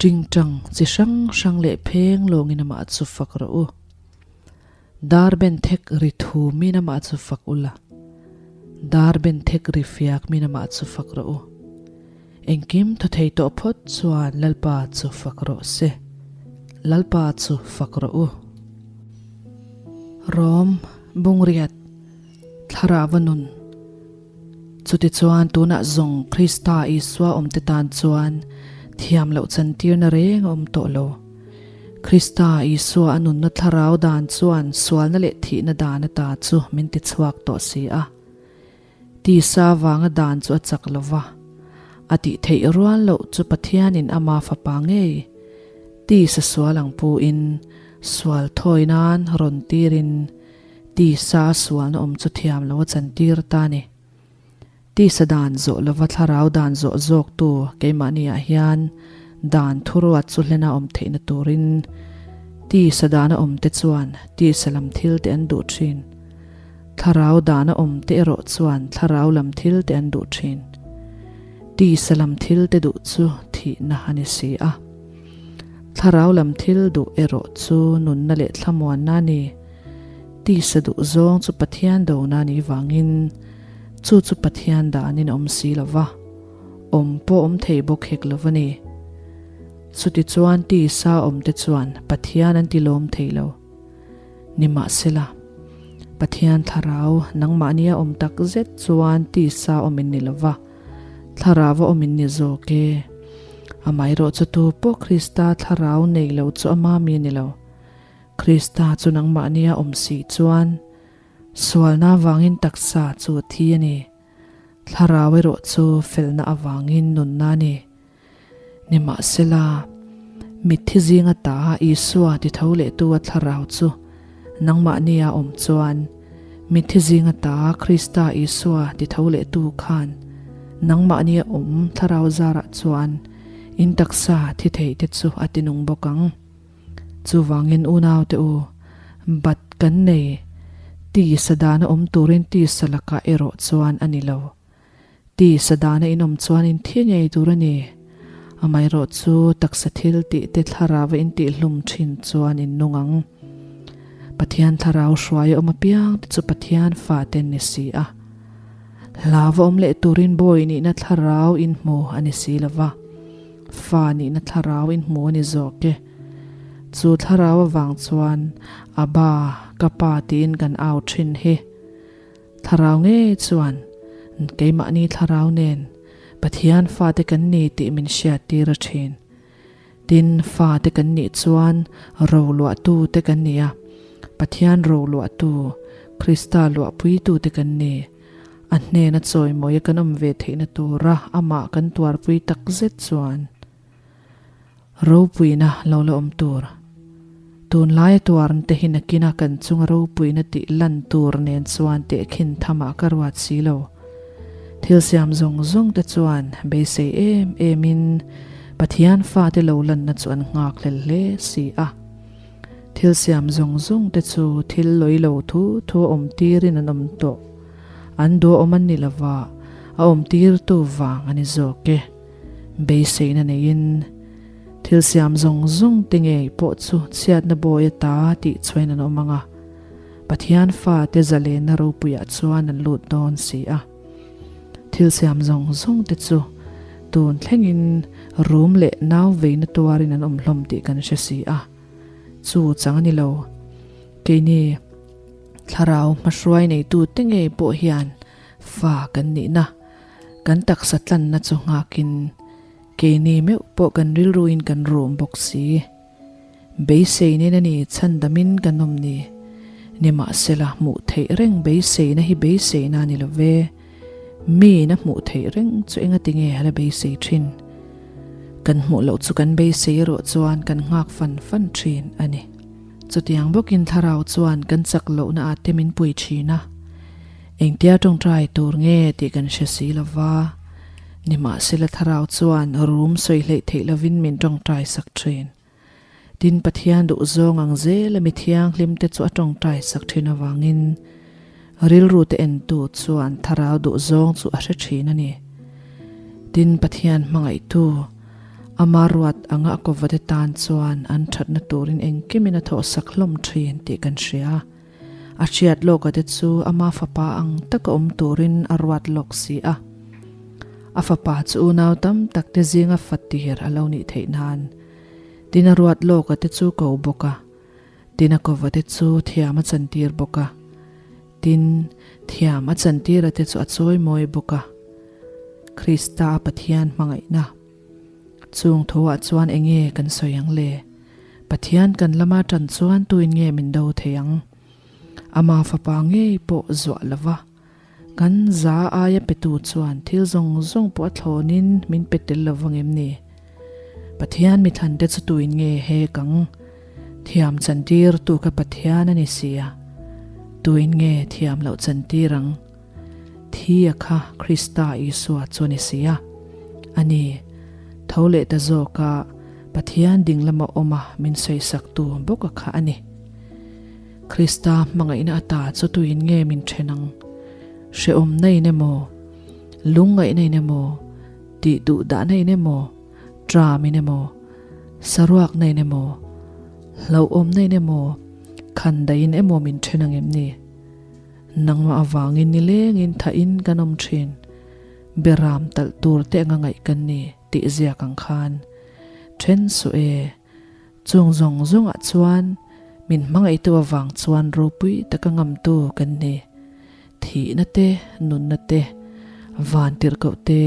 [SPEAKER 1] ṭingṭang chi hrang hrang leh pheng lawngin amah chu fak rawh u. Dar ben thek ri thumin amah chu fak ula, dar ben thek ri fiak min amah chu fak rawh u. Engkim thaw thei tawh phawt chuan Lalpa chu fak rawh se. Lalpa chu fak rawh u. Rom Bungriat Thlarau Nun. Chutichuan tunah zawng Krista Isua awmte tan chuan thiam loh chantirna reng a awm tawh lo. Krista Isua a nunna thlarau dan chuan sualna leh thihna dan ata chu min tichhuak tawh si a. Tisa vanga dan chu a chak lo va, a tih theih rual loh chu Pathianin ama fapa ngei tisa sual ang puin sual thawi nan rawn tirin Tisa a sualna awm chu thiam lo a chantir ta a ni. Tisa dan zawh lova thlarau dan zawh zawktu keimahniah hian dan thuruat chu hlena awm theihna turin tisa dana awmte chuan tisa lam thilte an duh thin. Thlarau dana awmte erawh chuan thlarau lam thilte an duh thin. Tisa lam thilte duh chu thihna a ni si a. Thlarau lam thil duh erawh chu nunna leh thlamuanna a ni. Tisa duh zawng chu Pathian dona a nih vangin chu chu Pathian danin a awm si lo va, awm pawh awm thei bawk hek lo va ni. Chutichuan tisa awmte chuan Pathian an ti lawm thei lo. Nimahsela, Pathian thlarau nangmahnia awm tak zet chuan tisa awm in ni lo va, thlarau a awm in ni zawk e. Amaherawhchu tu pawh Krista thlarau nei lo chu ama mi a ni lo. Krista chu nangmahnia awm si chuan sualna avangin taksa chu a thi a ni. Thlarau erawh chu felna avangin nunna a ni. Nimahsela, mitthi zinga ta Isua ti tho lehtu a thlarau chu nangmahnia awm chuan, mitthi zinga ta Krista Isua ti tho lehtu khan nangmahnia awm thlarau zarah chuan in taksa thi thei te chu a ti nung bawk ang. Chuvangin unaute u, bat kan nei, tisa dana awm turin tisa lakah erawh chuan a ni lo. Tisa dana inawm chuan in thi ngei tur a ni. Amaherawh chu taksa thil tih te thlarau a intihhlum thin chuan in nung ang. Pathian thlarau hruai a awm apiang te chu Pathian fate an ni si a. Hlau a awm leh turin bawi nihna thlarau in hmu a ni si lo va. Fa nihna thlarau in hmu a ni zawk e. Chu thlarau avang chuan Abba, ka pa tiin kan au thin hi. Thlarau ngei chuan keimahni thlarau nen Pathian fate kan ni tih min hriattir a thin. Tin, fate kan nih chuan roluahtu te kan ni a, Pathian roluahtu, Krista luahpuitu te kan ni. A hnena chawimawia kan awm ve theihna tura amah kan tuarpui tak zet chuan ropuina lo la awm tur. Tunlaia tuarn te hi nakina kan chunga ropuina tih lan tur nen chuan tehkhin thamah ka ruat si lo. Thil siam zawng zawng te chuan beisei em emin Pathian fate lo lanna chu an nghak hlel hle si a. Thil siam zawng zawng te chu thil lawi lo thu thu a awm tirin an awm tawh. An duh awm an ni lova, a awm tirtu vang a ni zawk e. Beiseina neiin thil siam zawng zawng te ngei pawh chu chhiatna bawi ata tih chhuain an awm ang a, Pathian fate zalenna ropuiah chuan an lut dawn si a. Thil siam zawng zawng te chu tun thlengin rum leh nau veina tuarin an awm hlawm tih kan hre si a. Chu chang a ni lo. Keini thlarau hmahruai neitu te ngei pawh hian fa kan nihna, kan taksa tlanna chu nghakin keini meuh pawh kan rilruin kan rum bawk si. Beiseinin a ni, chhandamin kan awm ni. Nimahsela, hmuh theih reng beiseina hi beiseina a ni lo ve. Miin a hmuh theih reng chu engati nge a la beisei thin? Kan hmuh loh chu kan beisei erawh chuan kan nghak fan fan thin a ni. Chutiang bawkin thlarau chuan kan chak lohna ah te min pui thin a. Engtia tawngtai tur nge tih kan hre si lo va. Nimahsela thlarau chuan rum sawi hleih theih lovin min tawngtai sak thin. Tin, Pathian duhzawng ang zela mi thianghlimte chu a tawngtai sak thin avangin rilru te entu chuan thlarau duhzawng chu a hre thin a ni. Tin, Pathian hmangaihtu, ama ruat anga a kawvate tan chuan an thatna turin engkimin a thawhsak hlawm thin tih kan hria. A hriat lawka te chu ama fapa ang taka awm turin a ruat lawk si a. A fapa chu unau tam tak te zinga fatir a lo nih theih nan. Tin a ruat lawka te chu ko bawk a. Tin a kova te chu thiam a chantir bawk a. Tin, thiam a chantira te chu a chawimawi bawk a. Krista a Pathian hmangaihna. Chung thuah chuan enge kan sawi ang le? Pathian kan lama tan chuan tuin nge min do thei ang? Ama fapa ngei pawh zuah lova kan za aia petu chuan thil zawng zawng pawh a thlawnin min pe tel lo vang em ni? Pathian mithante chu tuin nge hek ang? Thiam chantir tu kha Pathian a ni sia, tuin nge thiam loh chantir ang? Thi a kha Krista Isua chu a ni si a. A ni, tho leh ta zawk a, Pathian ding lama awm a min sawisaktu bawk a kha a ni. Krista hmangaihna ata chu tuin nge min then ang? Hrehawmna in emaw, lungngaihna in emaw, tih duh dahna in emaw, tram in emaw, saruakna in emaw, hlauhawmna in emaw, khandaih in emaw min then ang em ni? Nangmah avangin nilengin thahin kan awm thin. Beram talh tur te anga ngaih kan ni tih ziak ang khan then suh e. Chung zawng zawngah chuan min hmangaihtu avang chuan ropui taka ngamtu kan ni. Thihna te, nunna te, vantirhkoh te,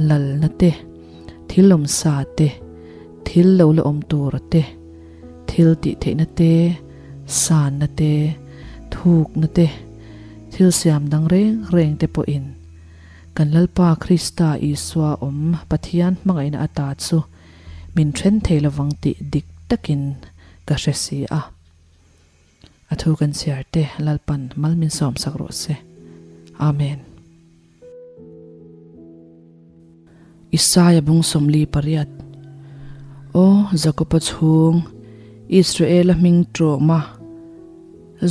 [SPEAKER 1] lalna te, thil. Thil awm sa te, thil lo la awm tur te, thil tih theihna te, sanna te, thukna te, thil siam dang reng reng te pawhin kan Lalpa Krista Isua awm Pathian hmangaihna ata chu min then thei lovang tih dik takin ka hre si a. A thu kan chhiar te Lalpan mal min sawmsak rawh se. Amen. Isaia bung 48 Aw Jakoba chhung, Israela hming tawma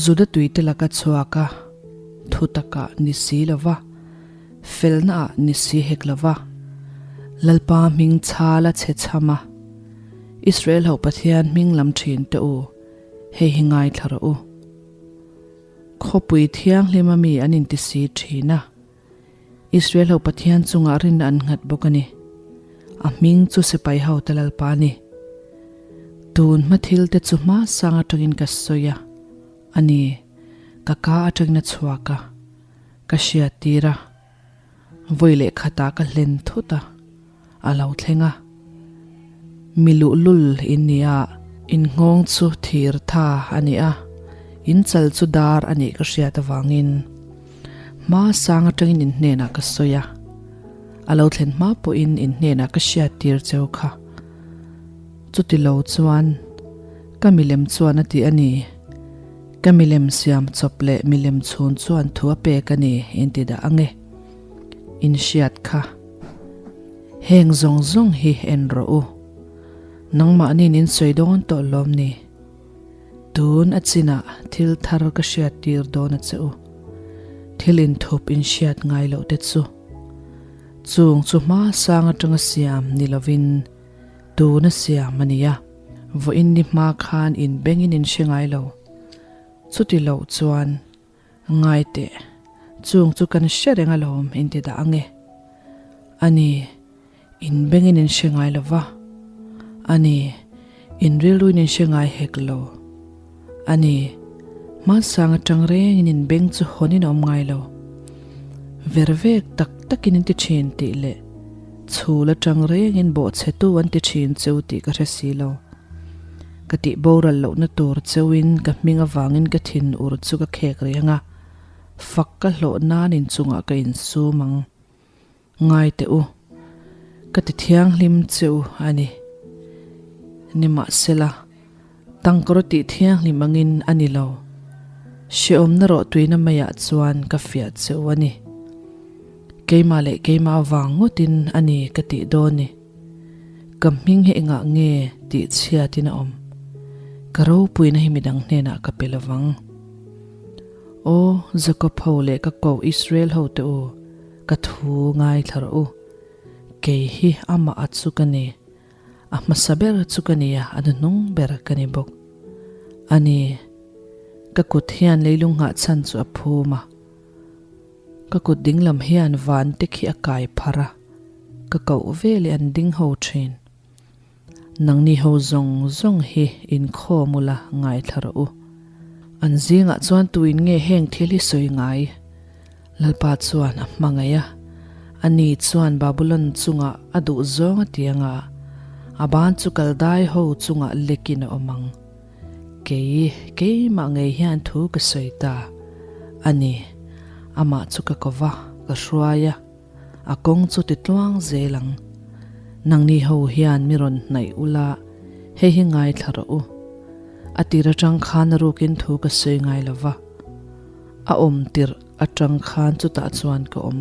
[SPEAKER 1] Juda tuite laka chhuak a, thu takah ni si lo va, felnaah ni si hek lo va, Lalpa hming chhala chhe chham a, Israel ho Pathian hming lam thin te u, hei hi ngaithla rawh u. Khawpui thianghlima mi an inti si thin a, Israel ho Pathian chungah rinna an nghat bawk a ni. A hming chu sipai hote Lalpa a ni. Tun hma thil te chu hma sang atangin ka sawi a, a ni, ka ka atangin a chhuak a, ka hriat tir a. Vawi leh khatah ka hlen thut a, a lo thleng a. Mi luhlul in ni a, in nghawng chu thir tha a ni a, in chal chu dar a nih ka hriat avangin hma sang atangin in hnenah ka sawi a, a lo thlen hma pawhin in hnenah ka hriat tir cheu kha. Chuti lo chuan ka milem chuan a ti a ni. Ka milem siam chawp leh milem chhun chuan thu a pek a ni in ti dah ang e. In hriat kha. Heng zawng zawng hi en rawh u. Nangmahniin in sawi dawn tawh lawm ni. Tun a chinah thil thar ka hriat tir dawn a che u. Thil inthup in hriat ngai loh te chu. Chung chu hma sang atanga siam ni lovin tun a siam a nia. Vawiin ni hma khan in bengin in hre ngai lo. Chuti loh chuan ngai teh, chung chu kan hre reng alawm in ti dah ang e. A ni, in bengin in hre ngai lo va. A ni, in rilruin in hre ngai hek lo. A ni, hmasang atang rengin in beng chu hawnin a awm ngai lo. Ver vek tak takin in ti thin tih leh chhul atang rengin bawhchhetu an ti thin cheu tih ka hre si lo. Ka tih boral lohna tur cheuin ka hming avangin ka thin ur chu ka khek reng a, fak ka hlawh nan inchungah ka insum ang. Ngai teh u, ka ti thianghlim che u a ni. Nimahsela, tangkawr tih thianghlim angin a ni lo. Hrehawmna rawh tuina maiah chuan ka fiah che u a ni. Keimah leh keimah avang ngawtin a ni ka tih dawn ni. Ka hming hi engah nge tih chhiatin a awm? Ka ropuina hi midang hnenah ka pe lovang. Aw, Jakob ho leh ka koh Israel ho te u, Ka thu ngaithla rawh u. Kei hi amah a chu ka ni. A hmasa ber chu ka ni a, a hnuhnung ber ka ni bawk. A ni, ka kut hian leilung nghah chhan chu a phum a. Ka kut dinglam hian van te khi a kai pharh a, ka koh veleh an ding ho thin. Nangni ho zawng zawng hi inkhawm ula ngaithla rawh u. An zingah chuan tuin nge heng thil hi sawi ngai? Lalpa chuan a hmangaih a, ani chuan Babulon chungah a duh zawng a ti anga, a ban chu Kaldai ho chungah lekin a awm ang. Kei, keimah ngei hian thu ka sawi ta a ni, amah chu ka ko va, ka hruai a. A kawng chu ti tluang zel ang. Nangni ho hian mi rawn hnaih ula, hei hi ngaithla rawh u. A tir atang khan a rukin thu ka sawi ngai lo va, a awm tirh atang khan chutah chuan ka awm.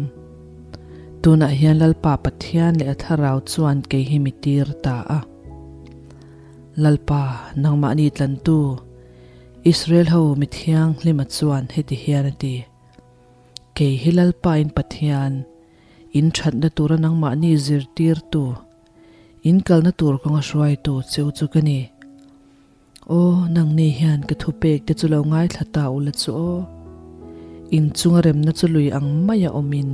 [SPEAKER 1] Tunah hian Lalpa Pathian leh a Thlarau chuan kei hi mi tir ta a. Lalpa, nangmahni tlantu, Israel ho mi thianghlima chuan heti hian a ti. Kei hi Lalpa in Pathian, in thatna tura nangmahni zirtirtu, in kalna tur kawnga hruaitu cheu chu ka ni. Aw, nangni hian ka thupek te chu lo ngaithla ta ula chu aw. In chunga remna chu lui ang maia awmin,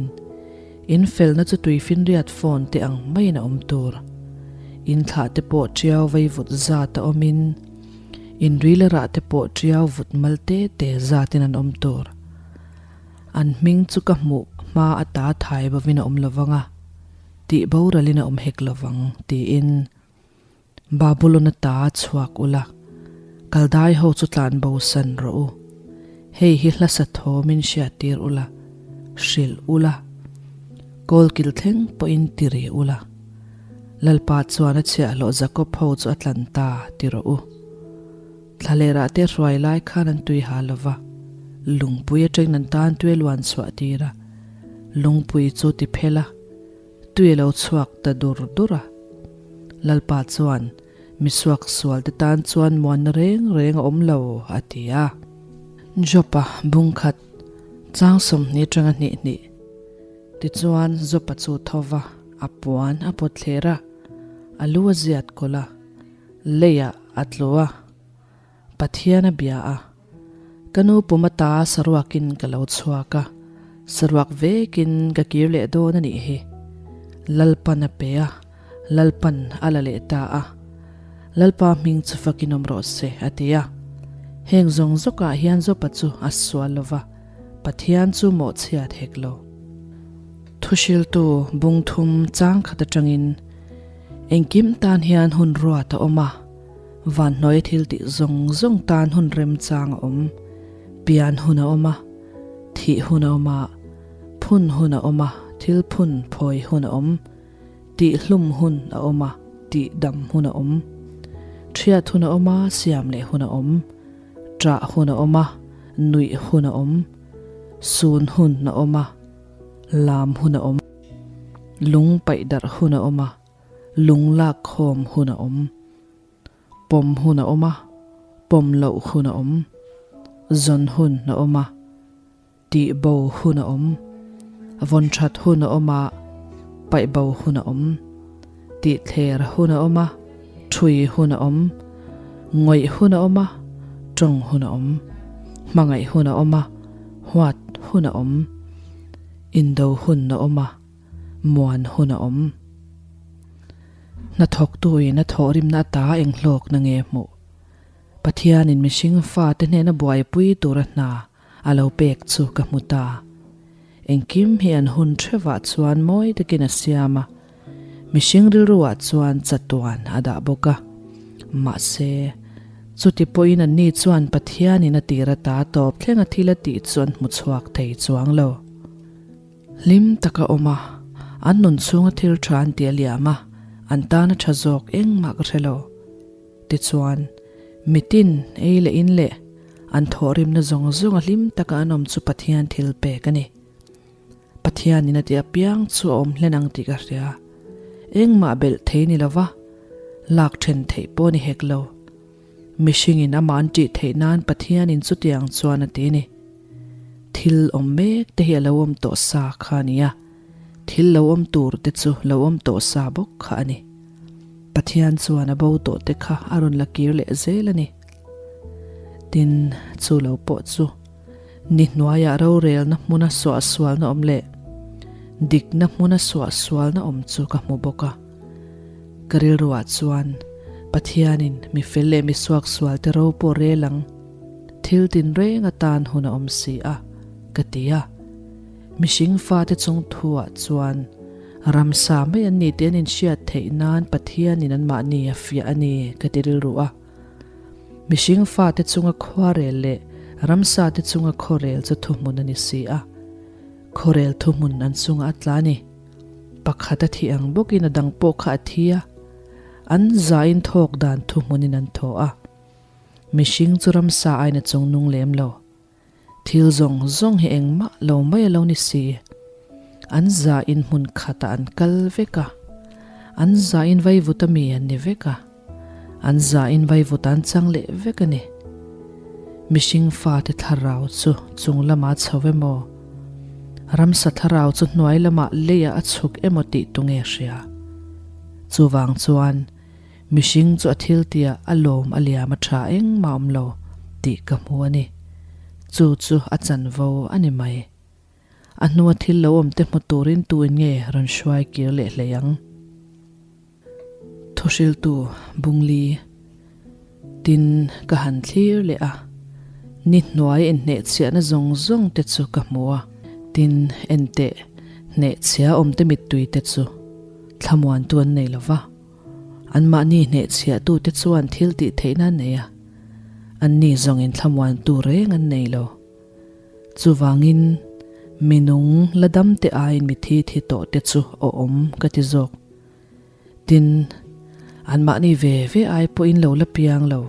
[SPEAKER 1] in felna chu tuifinriat phone te ang maiin a awm tur. In thlah te pawh tiau vaivut zat a awmin, in rila rah te pawh tiau vut mal te te zatin an awm tur. An hming chu ka hmuh hma ata thai bovin a awm lo vang a, Tih boralin a awm hek lovang, tiin Babulon ata chhuak ula, Kaldai ho chu tlan bo san rawh u. Hei hi hlasa thawmin hriattir ula, hrilh ula, kawlkil thleng pawhin ti ri ula. Lalpa chuan a chhiahhlawh Jakob ho chu a tlan ta ti rawh u. Thlalerah te hruai lai khan an tui ha lo va, lungpui atangin an tan tui a luan chhuah tir a, lungpui chu ti phel a, tui a lo chhuak ta dur dur a. Lalpa chuan, Misuak sual te tan chuan muanna reng reng a awm lo, a ti a. Jopa bungkhat chang 20 atanga hnih hnih. Tichuan Jopa chu tho va, a puan a pawt thler a, a lu a ziat kawlh a. Leiah a tlu a, Pathian a bia a, Ka nu pum ata saruakin ka lo chhuak a, saruak vekin ka kir leh dawn a nih hi. Lalpan a pe a, Lalpan a la leh ta a. Lalpa hming chu fakin awm rawh se, a ti a. Heng zawng zawkah hian Jopa chu a sual lo va, Pathian chu mawhchhiat hek lo. Thuhriltu bungthum chang khat atangin Engkim tan hian hun ruat a awm a, vanhnuaia thil tih zawng zawng tan hun remchang a awm. Pian hun a awm a, thih hun a awm a, phun hun a awm a, thil phun phawi hun a awm, tih hlum hun a awm a, tih dam hun a awm, ṭhiat hun a awm a, siam leh hun a awm, ṭah hun a awm a, nuih hun a awm, sun hun a awm a, lam hun a awm. Lung paih darh hun a awm a, lung lak khawm hun a awm. Pawm hun a awm a, pawm loh hun a awm. Zawn hun a awm a, tih bo hun a awm. Vawn that hun a awm a, paih bo hun a awm. Tih thler hun a awm a, thui hun a awm. Ngawih hun a awm a, tawng hun a awm. Hmangaih hun a awm a, huat hun a awm. Indo hun a awm a, muan hun a awm. Hnathawktuin a thawhrimna ata eng hlawkna nge hmuh? Pathianin mihring fate hnena buaipui tura hna a lo pek chu ka hmu ta. Engkim hi an hun thevah chuan mawi takin a siam a, Mihring rilruah chuan chatuan a dah bawk a. Mahse, chuti pawhin anni chuan Pathianin a tir ata tawp thlenga thil a tih chu an hmu chhuak thei chuang lo. Hlim taka awm a, an nun chhunga thil tha an ti a liam a, an tana tha zawk engmah ka hre lo. Tichuan, mitin ei leh in leh an thawhrimna zawng zawnga hlim taka an awm chu Pathian thil pek a ni. Pathianin a ti apiang chu a awm hlen ang tih ka hria. Engmah belh thei ni lova, lak then theih pawh ni hek lo. Mihringin amah an ṭih theih nan Pathianin chutiang chuan a ti ni. Thil awm mek te hi a lo awm tawh sa kha a ni a, thil lo awm tur te chu lo awm tawh sa bawk kha a ni. Pathian chuan a bo tawh te kha a rawn la kir leh zel a ni. Tin, chu lo pawh chu. Ni hnuaiah rorelna hmuna suahsualna awm leh dikna hmuna suahsualna awm chu ka hmu bawk a. Ka rilruah chuan Pathianin mi fel leh mi suaksualte ro pawh rel ang, thil tinreng atan hun a awm si a, ka ti a. Mihring fate chung thuah chuan ramsa mai an ni tih an inhriat theih nan Pathianin anmahni a fiah a ni ka ti rilru a. Mihring fate chunga khuarel leh ramsate chunga khawrel chu thuhmun a ni si a. Khawrel thuhmun an chunga a tla a ni. Pakhat a thih ang bawkin a dang pawh kha a thi a. An zain thawk dan thuhmunin an thaw a. Mihring chu ramsa aiin a chung nung lem lo. Thil zawng zawng hi engmah lo mai a lo ni si. An zain hmun khatah an kal vek a, an zain vaivuta mi an ni vek a, an zain vaivuta an chang leh vek a ni. Mihring fate thlarau chu chung lamah a chho emaw, ramsa thlarau chu hnuai lamah leiah a chhuk emaw tih tu nge hria? Chuvang chuan Mihring chu a thil tia a lawm a liam a tha engmah awm lo tih ka hmu a ni. Chu chu a chanvo a ni mai. A hnua thil lo awm te hmu turin tuin nge rawn hruai kir leh hlei ang? Thuhriltu Bungli Tin ka han thlir leh a, ni hnuai inhnehchhiahna zawng zawng te chu ka hmu a, tin enteh hnehchhia awm te mittui te chu. Thlamuantu an nei lo va, anmahni hnehchhiahtute chuan thil tih theihna an nei a, anni zawngin thlamuantu reng an nei lo. Chuvangin, mi nung la damte aiin mi thi thi tawhte chu awm ka ti zawk. Tin, anmahni ve ve ai pawhin lo la piang lo.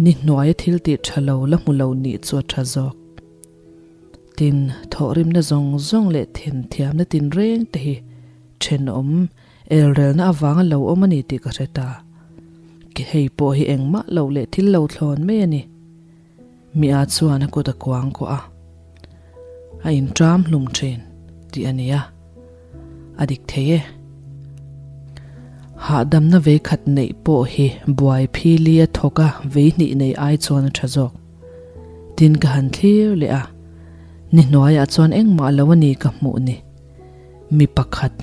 [SPEAKER 1] Ni hnuaia thil tih tha lo la hmu lo nih chu a tha zawk. Tin, thawhrimna zawng zawng leh thenthiamna tinreng te hi thenawm elrelna avanga lo awm a ni tih ka hre ta. Hei pawh hi engmah loh leh thil lo thlawn mai a ni. Mi a chuan a kut a kuang kuah a, a inṭam hlum ṭhin tih a ni a, a dik thei e. Hahdamna vei khat neih pawh hi buai phili a thawk a vei hnih nei ai chuan a ṭha zawk. Tin ka han thlir leh a, ni hnuaiah chuan engmah lo a ni ka hmuh ni. Mi pakhat,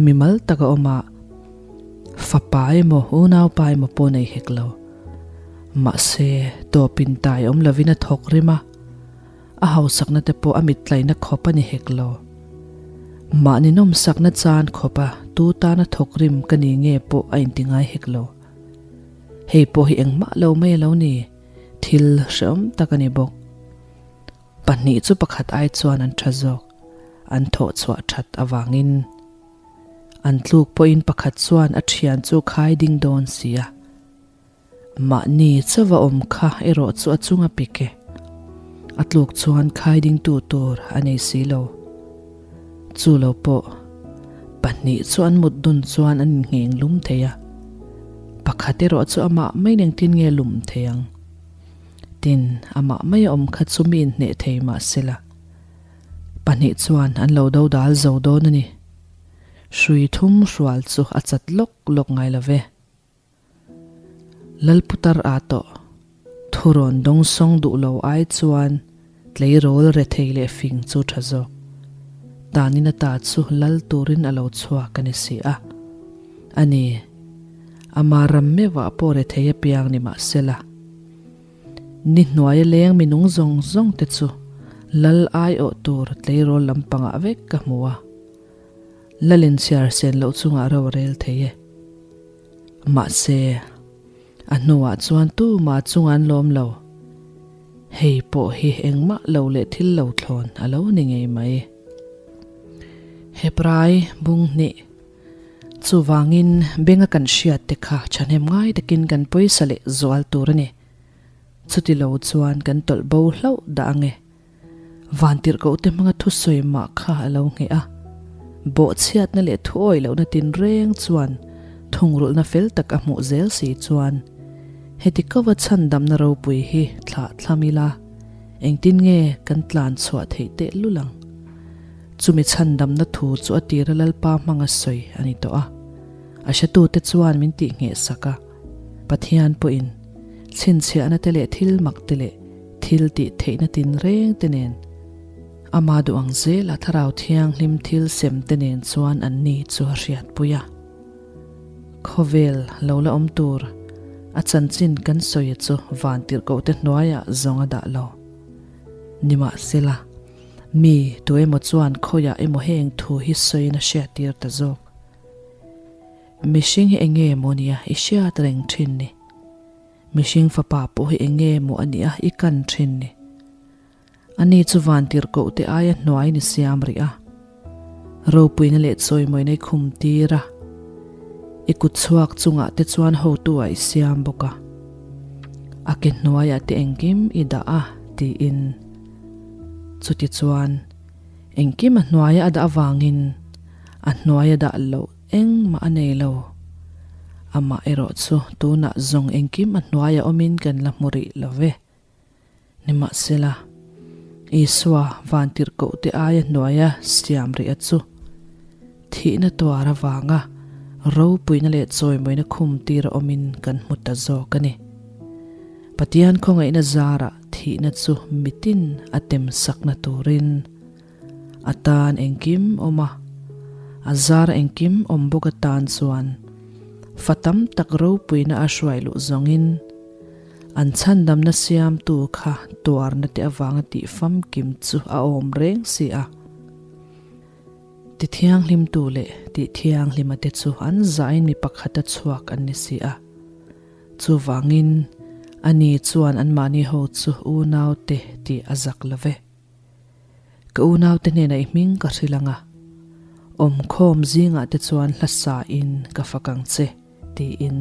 [SPEAKER 1] mimal taka awm a, fapa emaw unaupa emaw pawh nei hek lo. Mahse, tawpin tai awm lovin a thawk rim a, a hausakna te pawh a mittlaina khawp a ni hek lo. Mahni nawmsakna chan khawpa tu tana thawk rim ka ni nge pawh a inti ngai hek lo. Hei pawh hi engmah lo mai a lo ni, thil hrehawm tak a ni bawk. Pahnih chu pakhat ai chuan an tha zawk, an thawh chhuah that avangin. An tluk pawhin pakhat chuan a thian chu khai ding dawn si a. Mahni chauva awm kha erawh chu a chung a pik e. A tluk chuan khai dingtu tur a nei si lo. Chu lo pawh, pahnih chu an mut dun chuan an inngheng lum thei a. Pakhat erawh chu amah mai engtin nge lum thei ang? Tin, amah mai a awm kha chu mi inhneh thei mah sela. Pahnih chuan an lo do dal zo dawn a ni. Hrui thum hrual chu a chat lawk lawk ngai lo ve. Lalputar a tawh. Thurawn dawngsawng duh lo ai chuan tleirawl rethei leh fing chu tha zawk. Tanin ata chu lal turin a lo chhuak a ni si a. A ni, ama ram meuhah pawh rethei apiang ni mah sela. Ni hnuaia leng minung zawng zawng te chu lal aiawh tur tleirawl lampangah vek ka hmu a. Lalin chhiar sen loh chungah ro a rel thei e. Mahse, a hnuah chuan tumah chunga an lawm lo. Hei pawh hi engmah lo leh thil lo thlawn a lo ni ngei mai. Hebrai bung hnih Chuvangin benga kan hriat te kha thahnem ngai takin kan pawisa leh zual tur a ni. Chuti lo chuan kan tawlh bo hlauh dah ang e. Vantirhkohte hmanga thusawi mah kha a lo ngheh a. Bawhchhiatna leh thuawi lohna tinreng chuan thungrulhna fel tak a hmuh zel si chuan heti kova chhandamna ropui hi thlah thlam ila engtin nge kan tlan chhuah theih tehlul ang? Chumi chhandamna thu chu a tira Lalpa hmanga sawi a ni tawh a. A hretute chuan min tihngheh sak a. Pathian pawhin chhinchhiahna te leh thil mak te leh thil tih theihna tinreng te nen ama duh ang zela Thlarau Thianghlim thil sem te nen chuan an ni chu a hriatpui a. Khawvel lo la awm tur a chanchin kan sawi chu vantirhkohte hnuaiah zawng a dah lo. Nimahsela, mi tu emaw chuan khawiah emaw heng thu hi sawiin a hriattir ta zawk. Mihring hi enge maw nia i hriat reng thin ni? Mihring fapa pawh hi enge maw a nia i kan thin ni? Ani chu vantirhkoh te aia hnuai ni siam rih a, ropuina leh chawimawina i khum tir a, i kut chhuak chungah te chuan hotu ah i siam bawk a, a ke hnuaiah te engkim i dah a tiin. Chutichuan, engkim a hnuaia a dah avangin a hnuaia dah loh engmah a nei lo. Amah erawh chu tunah zawng engkim a hnuaia awmin kan la hmu rih lo ve. Nimahsela, Isua vantirhkohte aia hnuaia siam rih a chu thihna tuar avanga ropuina leh chawimawina khum tir a awmin kan hmu ta zawk a ni. Pathian khawngaihna zarah thihna chu mitin a temsakna turin a tan engkim awm a, a zar engkim awm bawk atan chuan fa tam tak ropuina a hruai luh zawngin an chhandamna siamtu kha tuarna te avanga tih famkim chu a awm reng si a. Tithianghlimtu leh tihthianghlima te chu an zahin mi pakhata chhuak an ni si a. Chuvangin, ani chuan anmahni ho chu unaute tih a zak lo ve. Ka unaute hnenah i hming ka hrilh ang a, awmkhawm zingah te chuan hla sain ka fak ang che, tiin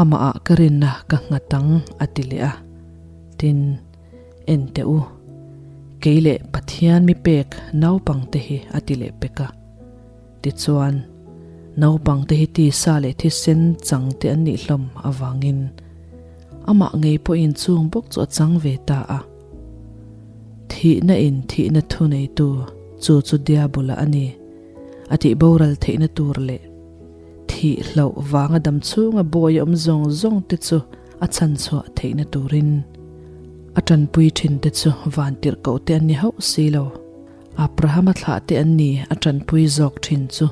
[SPEAKER 1] amahah ka rinna ka nghat ang a ti leh a. Tin, en teh u, kei leh Pathian mi pek naupangte hi a ti leh pek a. Tichuan, naupangte hi tisa leh thisen changte an nih hlawm avangin amah ngei pawhin chung bawk chu a chang ve ta a. Thihna in thihna thuneitu chu chu Diabola a ni a tih boral theihna tur leh thih hlauh vanga dam chhunga bawi awm zawng zawng te chu a chhanchhuah theihna turin a tanpui thin te chu vantirhkoh te an ni hauh si lo. Abrahama thlah te an ni a tanpui zawk thin chu.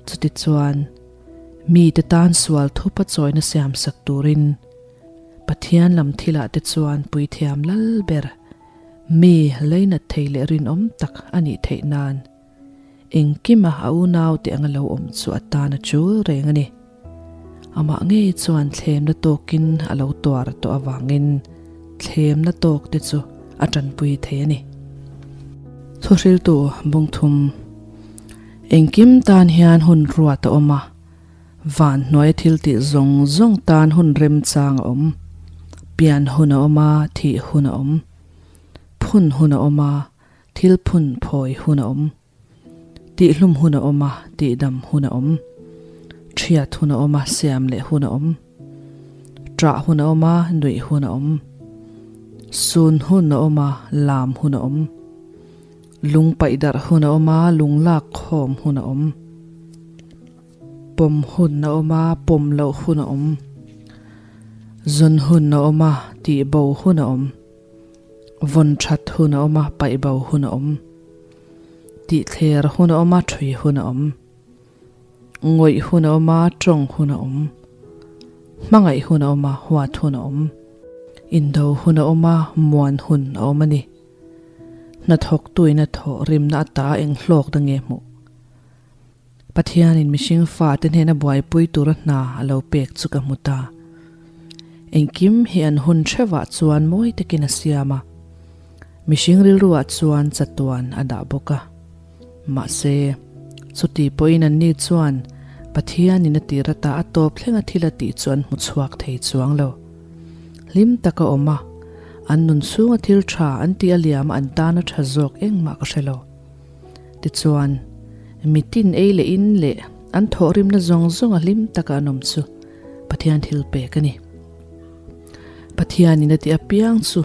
[SPEAKER 1] Chutichuan, mite tan sual thupa chawina siamsak turin Pathian lam thilah te chuan puithiam lal ber, mi leinat thei leh rinawm tak a nih theih nan engkima a unaute anga lo awm chu a tan a chul reng a ni. Amah ngei chuan thlemna tawkin a lo tuar tawh avangin thlemna tawk te chu a tanpui thei a ni. Thuhriltu bungthum engkim tan hian hun ruat a awm a. Van hnuaia thil tih zawng zawng tan hun remchang a awm. Pian hun a awm a, thih hun a awm. Phun hun a awm a, thil phun phawi hun a awm. Tihhlum hun a awm a, tihdam hun a awm. Thiat hun a awm a, siam leh hun a awm. Ṭah hun a awm a, nuih hun a awm. Sun hun a awm a, lam hun a awm. Lung paih darh hun a awm a, lung lak khawm hun a awm. Pawm hun a awm a, pawm loh hun a awm. Zawn hun a awm a, tih bo hun a awm. Vawn that hun a awm a, paih bo hun a awm. Tih thler hun a awm a, thui hun a awm. Ngawih hun a awm a, tawng hun a awm. Hmangaih hun a awm a, huat hun a awm. Indo hun a awm a, muan hun a awm a ni. Hnathawktuin a thawh rimna ata eng hlawkna nge hmuh? Pathianin mihring fate hnena buaipui tura hna a lo pek chu ka hmu ta. Engkim hi an hun hrevah chuan mawi takin a siam a, mihring rilruah chuan chatuan a dah bawk a. Mahse, chuti pawhin anni chuan Pathianin a tir ata a tawp thlenga thil a tih chu an hmu chhuak thei chuang lo. Hlim taka awm a, an nun chhunga thil tha an tih a liam a an tana tha zawk engmah ka hre lo. Tichuan, mitin ei leh in leh an thawhrimna zawng zawnga hlim taka an awm chu Pathian thil pek a ni. Pathianin a tih apiang chu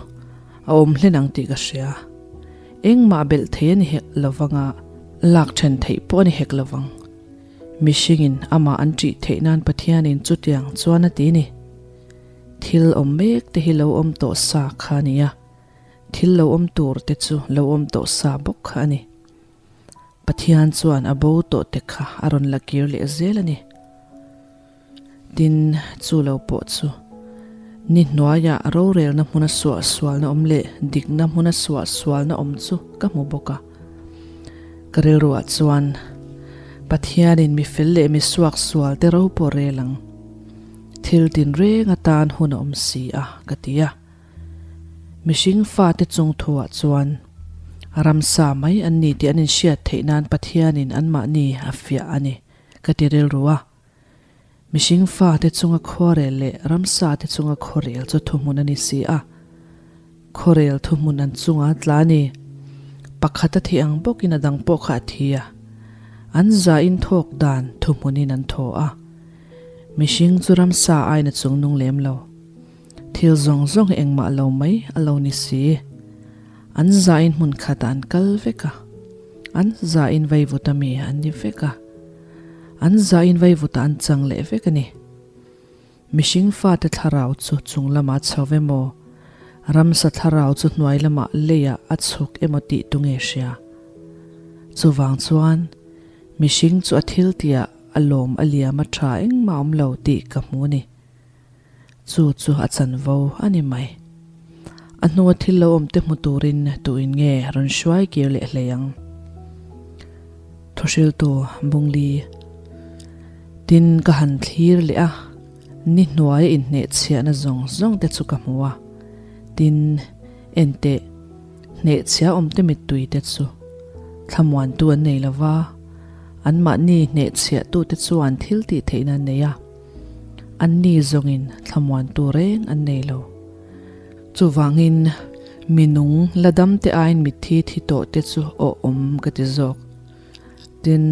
[SPEAKER 1] a awm hlen ang tih ka hria. Engmah belh thei a ni hek lovang a, lak then theih pawh a ni hek lovang. Mihringin amah an ṭih theih nan Pathianin chutiang chuan a ti ni. Thil awm mek te hi lo awm tawh sa kha a ni a. Thil lo awm tur te chu lo awm tawh sa bawk kha a ni. Pathian chuan a bo tawh te kha a rawn la kir leh zel a ni. Tin, chu lo pawh chu ni hnuaiah rorelna hmuna suah sualna awm leh dikna hmuna suah sualna awm chu ka hmu bawk a. Ka rilruah chuan Pathianin mi fel leh mi suak sual te ro pawh rel ang. Thil tinreng atan hun a awm si a, ka ti a. Mihring fate chung thuah chuan ramsa mai an ni tih an inhriat theih nan Pathianin anmahni a fiah a ni, ka ti rilru a. Mihring fate chunga khuarel leh ramsate chunga khuarel chu thuhmun a ni si a. Khuarel thuhmun an chunga tla a ni. Pakhat a thih ang bawkin a dang pawh kha a thi a. An zain thawk dan thuhmunin an thaw a. Mihring chu ramsa aiin a chungnung lem lo. Thil zawng zawng hi engmah lo mai a lo ni si. An zain hmun khatah an kal vek a, an zain vaivuta mi an ni vek a, an zain vaivuta an chang leh vek a ni. Mihring fate thlarau chu chung lamah a chho emaw, ramsa thlarau chu hnuai lamah leiah a chhuk emaw tih tu nge hria? Chuvang chuan mihring chu a thil tihah a lawm a liam a tha engmah awm lo tih ka hmu a ni. Chu chu a chanvo a ni mai. A hnua thil lo awm te hmu turin tuin nge rawn hruai kir leh hlei ang? Thuhriltu Bungli. Tin ka han thlir leh a, ni hnuaia inhnehchhiahna zawng zawng te chu ka hmu a. Tin, enteh, hnehchhia awmte mittui te chu thlamuantu an nei lo va, anmahni hnehchhiahtute chuan thil tih theihna an nei a, anni zawngin thlamuantu reng an nei lo. Chuvangin, mi nung la damte aiin mitthi thi tawh te chu awh-awm ka ti zawk. Tin,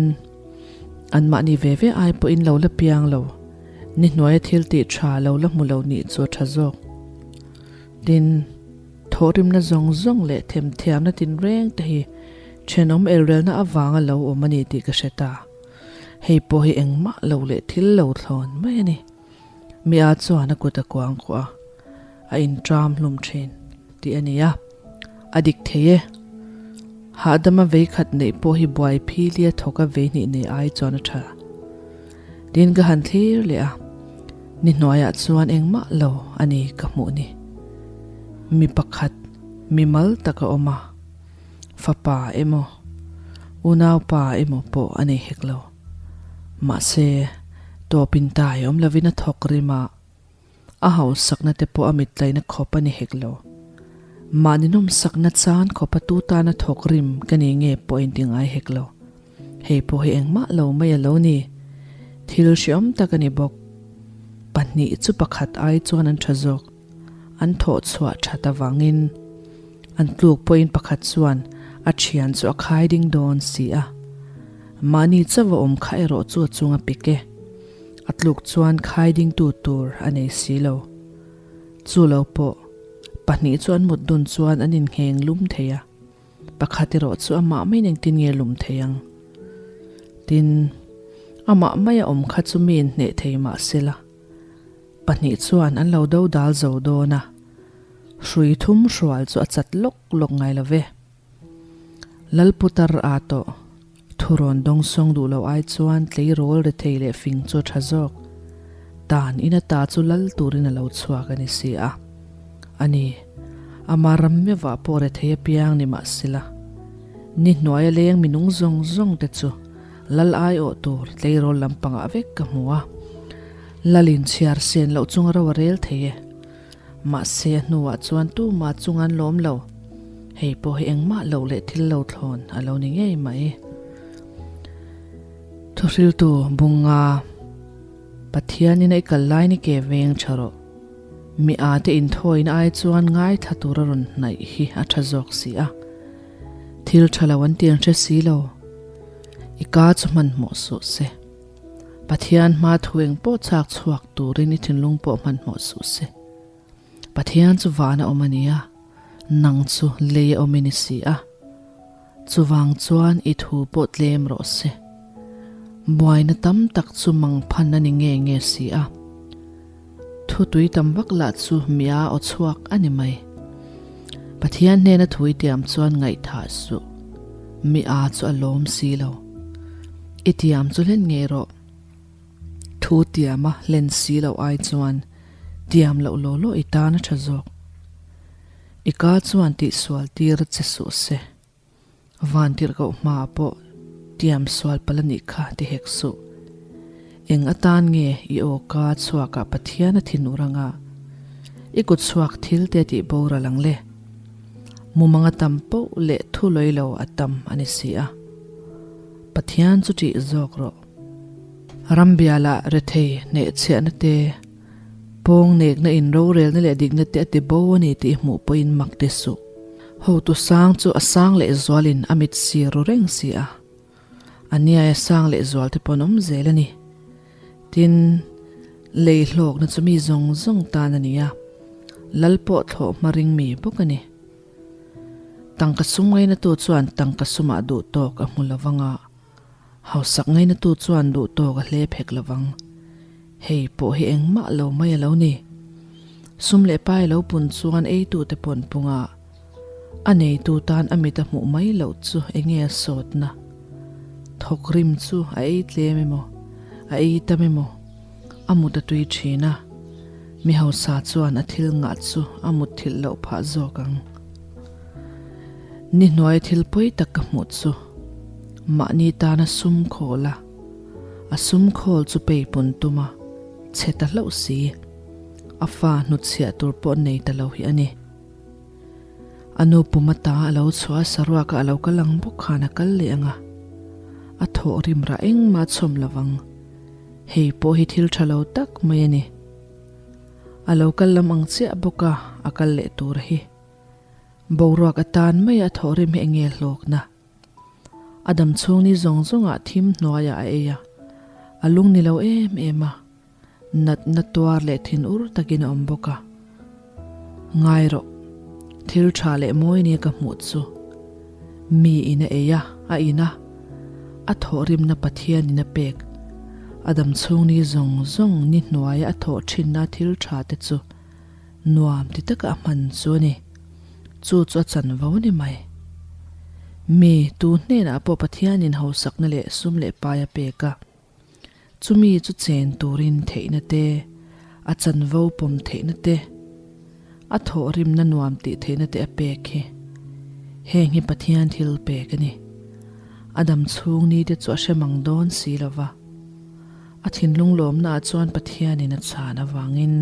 [SPEAKER 1] anmahni ve ve ai pawhin lo la piang lo, ni hnuaia thil tih tha lo la hmu lo nih chu a tha zawk. Tin, thawhrimna zawng zawng leh themthiamna tinreng te hi thenawm elrelna avanga lo awm a ni tih ka hre ta. Hei pawh hi engmah lo leh thil lo thlawn mai a ni. Mi a chuan a kut a kuang kuah a, a inṭam hlum ṭhin tih a ni a, a dik thei e. Hahdama vei khat neih pawh hi buai phili a thawk a vei hnih nei ai chuan a ṭha. Tin ka han thlir leh a, ni hnuaiah chuan engmah lo a ni ka hmuh ni. Mi pakhat, mi mal tak a awm a, fapa emaw, unaupa emaw pawh a nei hek lo. Mahse, tawpin tai awm lovin a thawk rim a, a hausakna te pawh a mitlaina khawp a ni hek lo. Mahni nawmsakna chan khawpa tu tana thawk rim ka ni nge pawh a inti ngai hek lo. Hei pawh hi engmah lo mai a lo ni. Thil hreawm tak a ni bawk. Pahnih chu pakhat ai chuan an tha zawk. An thawh chhuah that avangin an tluk pawhin pakhat chuan a thian chu a khai ding dawn si a. Mahni chauh a awm kha erawh chu a chung a pik e. A tluk chuan khai dingtu tur a nei si lo. Chu lo pawh pahnih chu an mut dun chuan an inngheng lum thei a. Pakhat erawh chu amah maiin engtin nge lum thei ang? Tin, amah maia awm kha chu mi inhneh thei mah sela, pahnih chuan an lo do dal zo dawn a, hrui thum hrual chu a chat lawk lawk ngai lo ve. Lalputar a tawh. Thurawn dawngsawng duh loh ai chuan tleirawl rethei leh fing chu a tha zawk. Tan in ata chu lal turin a lo chhuak a ni si a. A ni, ama ram meuhah pawh rethei apiang ni mah sela. Ni hnuaia leng minung zawng zawng te chu lal aiawh tur tleirawl lampangah vek ka hmu a. Lalin chhiar sen loh chunga ro a rel thei e. Mahse a hnuah chuan tumah chung an lawm lo. Hei pawh hi engmah loh leh thil lo thlawn a lo ni ngei mai. Thuhriltu Bunga, Pathianin a i kal lai ni ke veng tha rawh. Mi a te inthawina ai chuan ngaithla tur a rawn hnaih hi a tha zawk si a. Thil tha lo an tiang hre si lo. I ka chu hmanhmawh suh se. Pathian hma thu eng pawh chak chhuak turin i thinlung pawh hmanhmawh suh se. Pathian chu van a awm a ni a, nang chu lei a awm i ni si a. Chuvang chuan i thu pawh tlem rawh se. Buaina tam tak chu mangphan a ni nge nge si a. Thu tui tam vak lah chu mia aw chhuak a ni mai. Pathian hnena thu i tiam chuan ngaihthah suh. Mi a chu a lawm si lo. I tiam chu hlen ngei rawh. Thu tiama hlen si loh ai chuan tiam loh law law i tan a tha zawk. I ka chuan tihsual tir che suh se. Vantirhkoh hmaah pawh tiam sual palh a nih kha ti hek suh. Eng atan nge i aw ka chhuakah Pathian a thinur anga i kut chhuak thil te tih boral ang le? Mumang a tam poh leh thu lawi lo a tam a ni si a. Pathian chu ṭih zawk rawh. Rambialah rethei hnehchhiahna te, Pawng nekna in rorelna leh dikna te a ti bo a ni tih hmuh pawhin mak ti suh. Hotu sang chu a sang leh zualin a mit sir ru reng si a. A niaia sang leh zual te pawh an awm zel a ni. Tin, lei hlawkna chu mi zawng zawng tan a ni a, lal pawh thlawh hma ring mi bawk a ni. Tangka sum ngainatu chuan tangka sumah duh tawk a hmu lo vang a. Hausak ngainatu chuan duh tawk a hlep hek lovang. Hei pawh hi engmah lo mai a lo ni. Sum leh pai lo pun chuan eitute pawn punga a neitu tan a mit a hmuh mai loh chu enge a sawtna? Thawk rim chu a ei tlem emaw, a ei tam emaw, a mut a tui thin a, mi hausa chuan a thil ngah chu a mut thilh loh phah zawk ang. Ni hnuai thil pawi tak ka hmuh chu. Mahni tana sum khawl a, a sum khawl chu peipun tum a, chhe ta hlauh si. A fa hnutchhiah tur pawh nei ta lo hi a ni. A nu pum ata a lo chhuah a, saruaka a lo kal ang bawk khan a kal leh ang a, a thawh rim rah engmah a chhawm lo vang. Hei pawh hi thil tha lo tak mai a ni. A lo kal lam ang chiah bawk a, a kal leh tur hi. Boruak atan mai a thawh rim hi enge hlawkna? A dam chhung ni zawng zawngah thim hnuaiah a ei a, a lung ni lo em em a. Natna tuar leh thin ur takin a awm bawk a. Ngai rawh, thil tha leh mawi nia ka hmuh chu. Mi in a ei a, a in a, a thawhrimna Pathian in a pek. A dam chhung ni zawng zawng ni hnuaia a thawh thinna thil tha te chu nuam ti taka a hman chu a ni. Chu chu a chanvo a ni mai. Mi tu hnenah pawh Pathian in hausakna leh sum leh pai a pek a. Chumi chu chen turin theihna te, a chanvo pawm theihna te, a thawhrimna nuam tih theihna te a pek hi. Heng hi Pathian thil pek a ni. A dam chhung ni te chu a hre mang dawn si lo va. A thinlung lawmnaah chuan Pathianin a chhan avangin.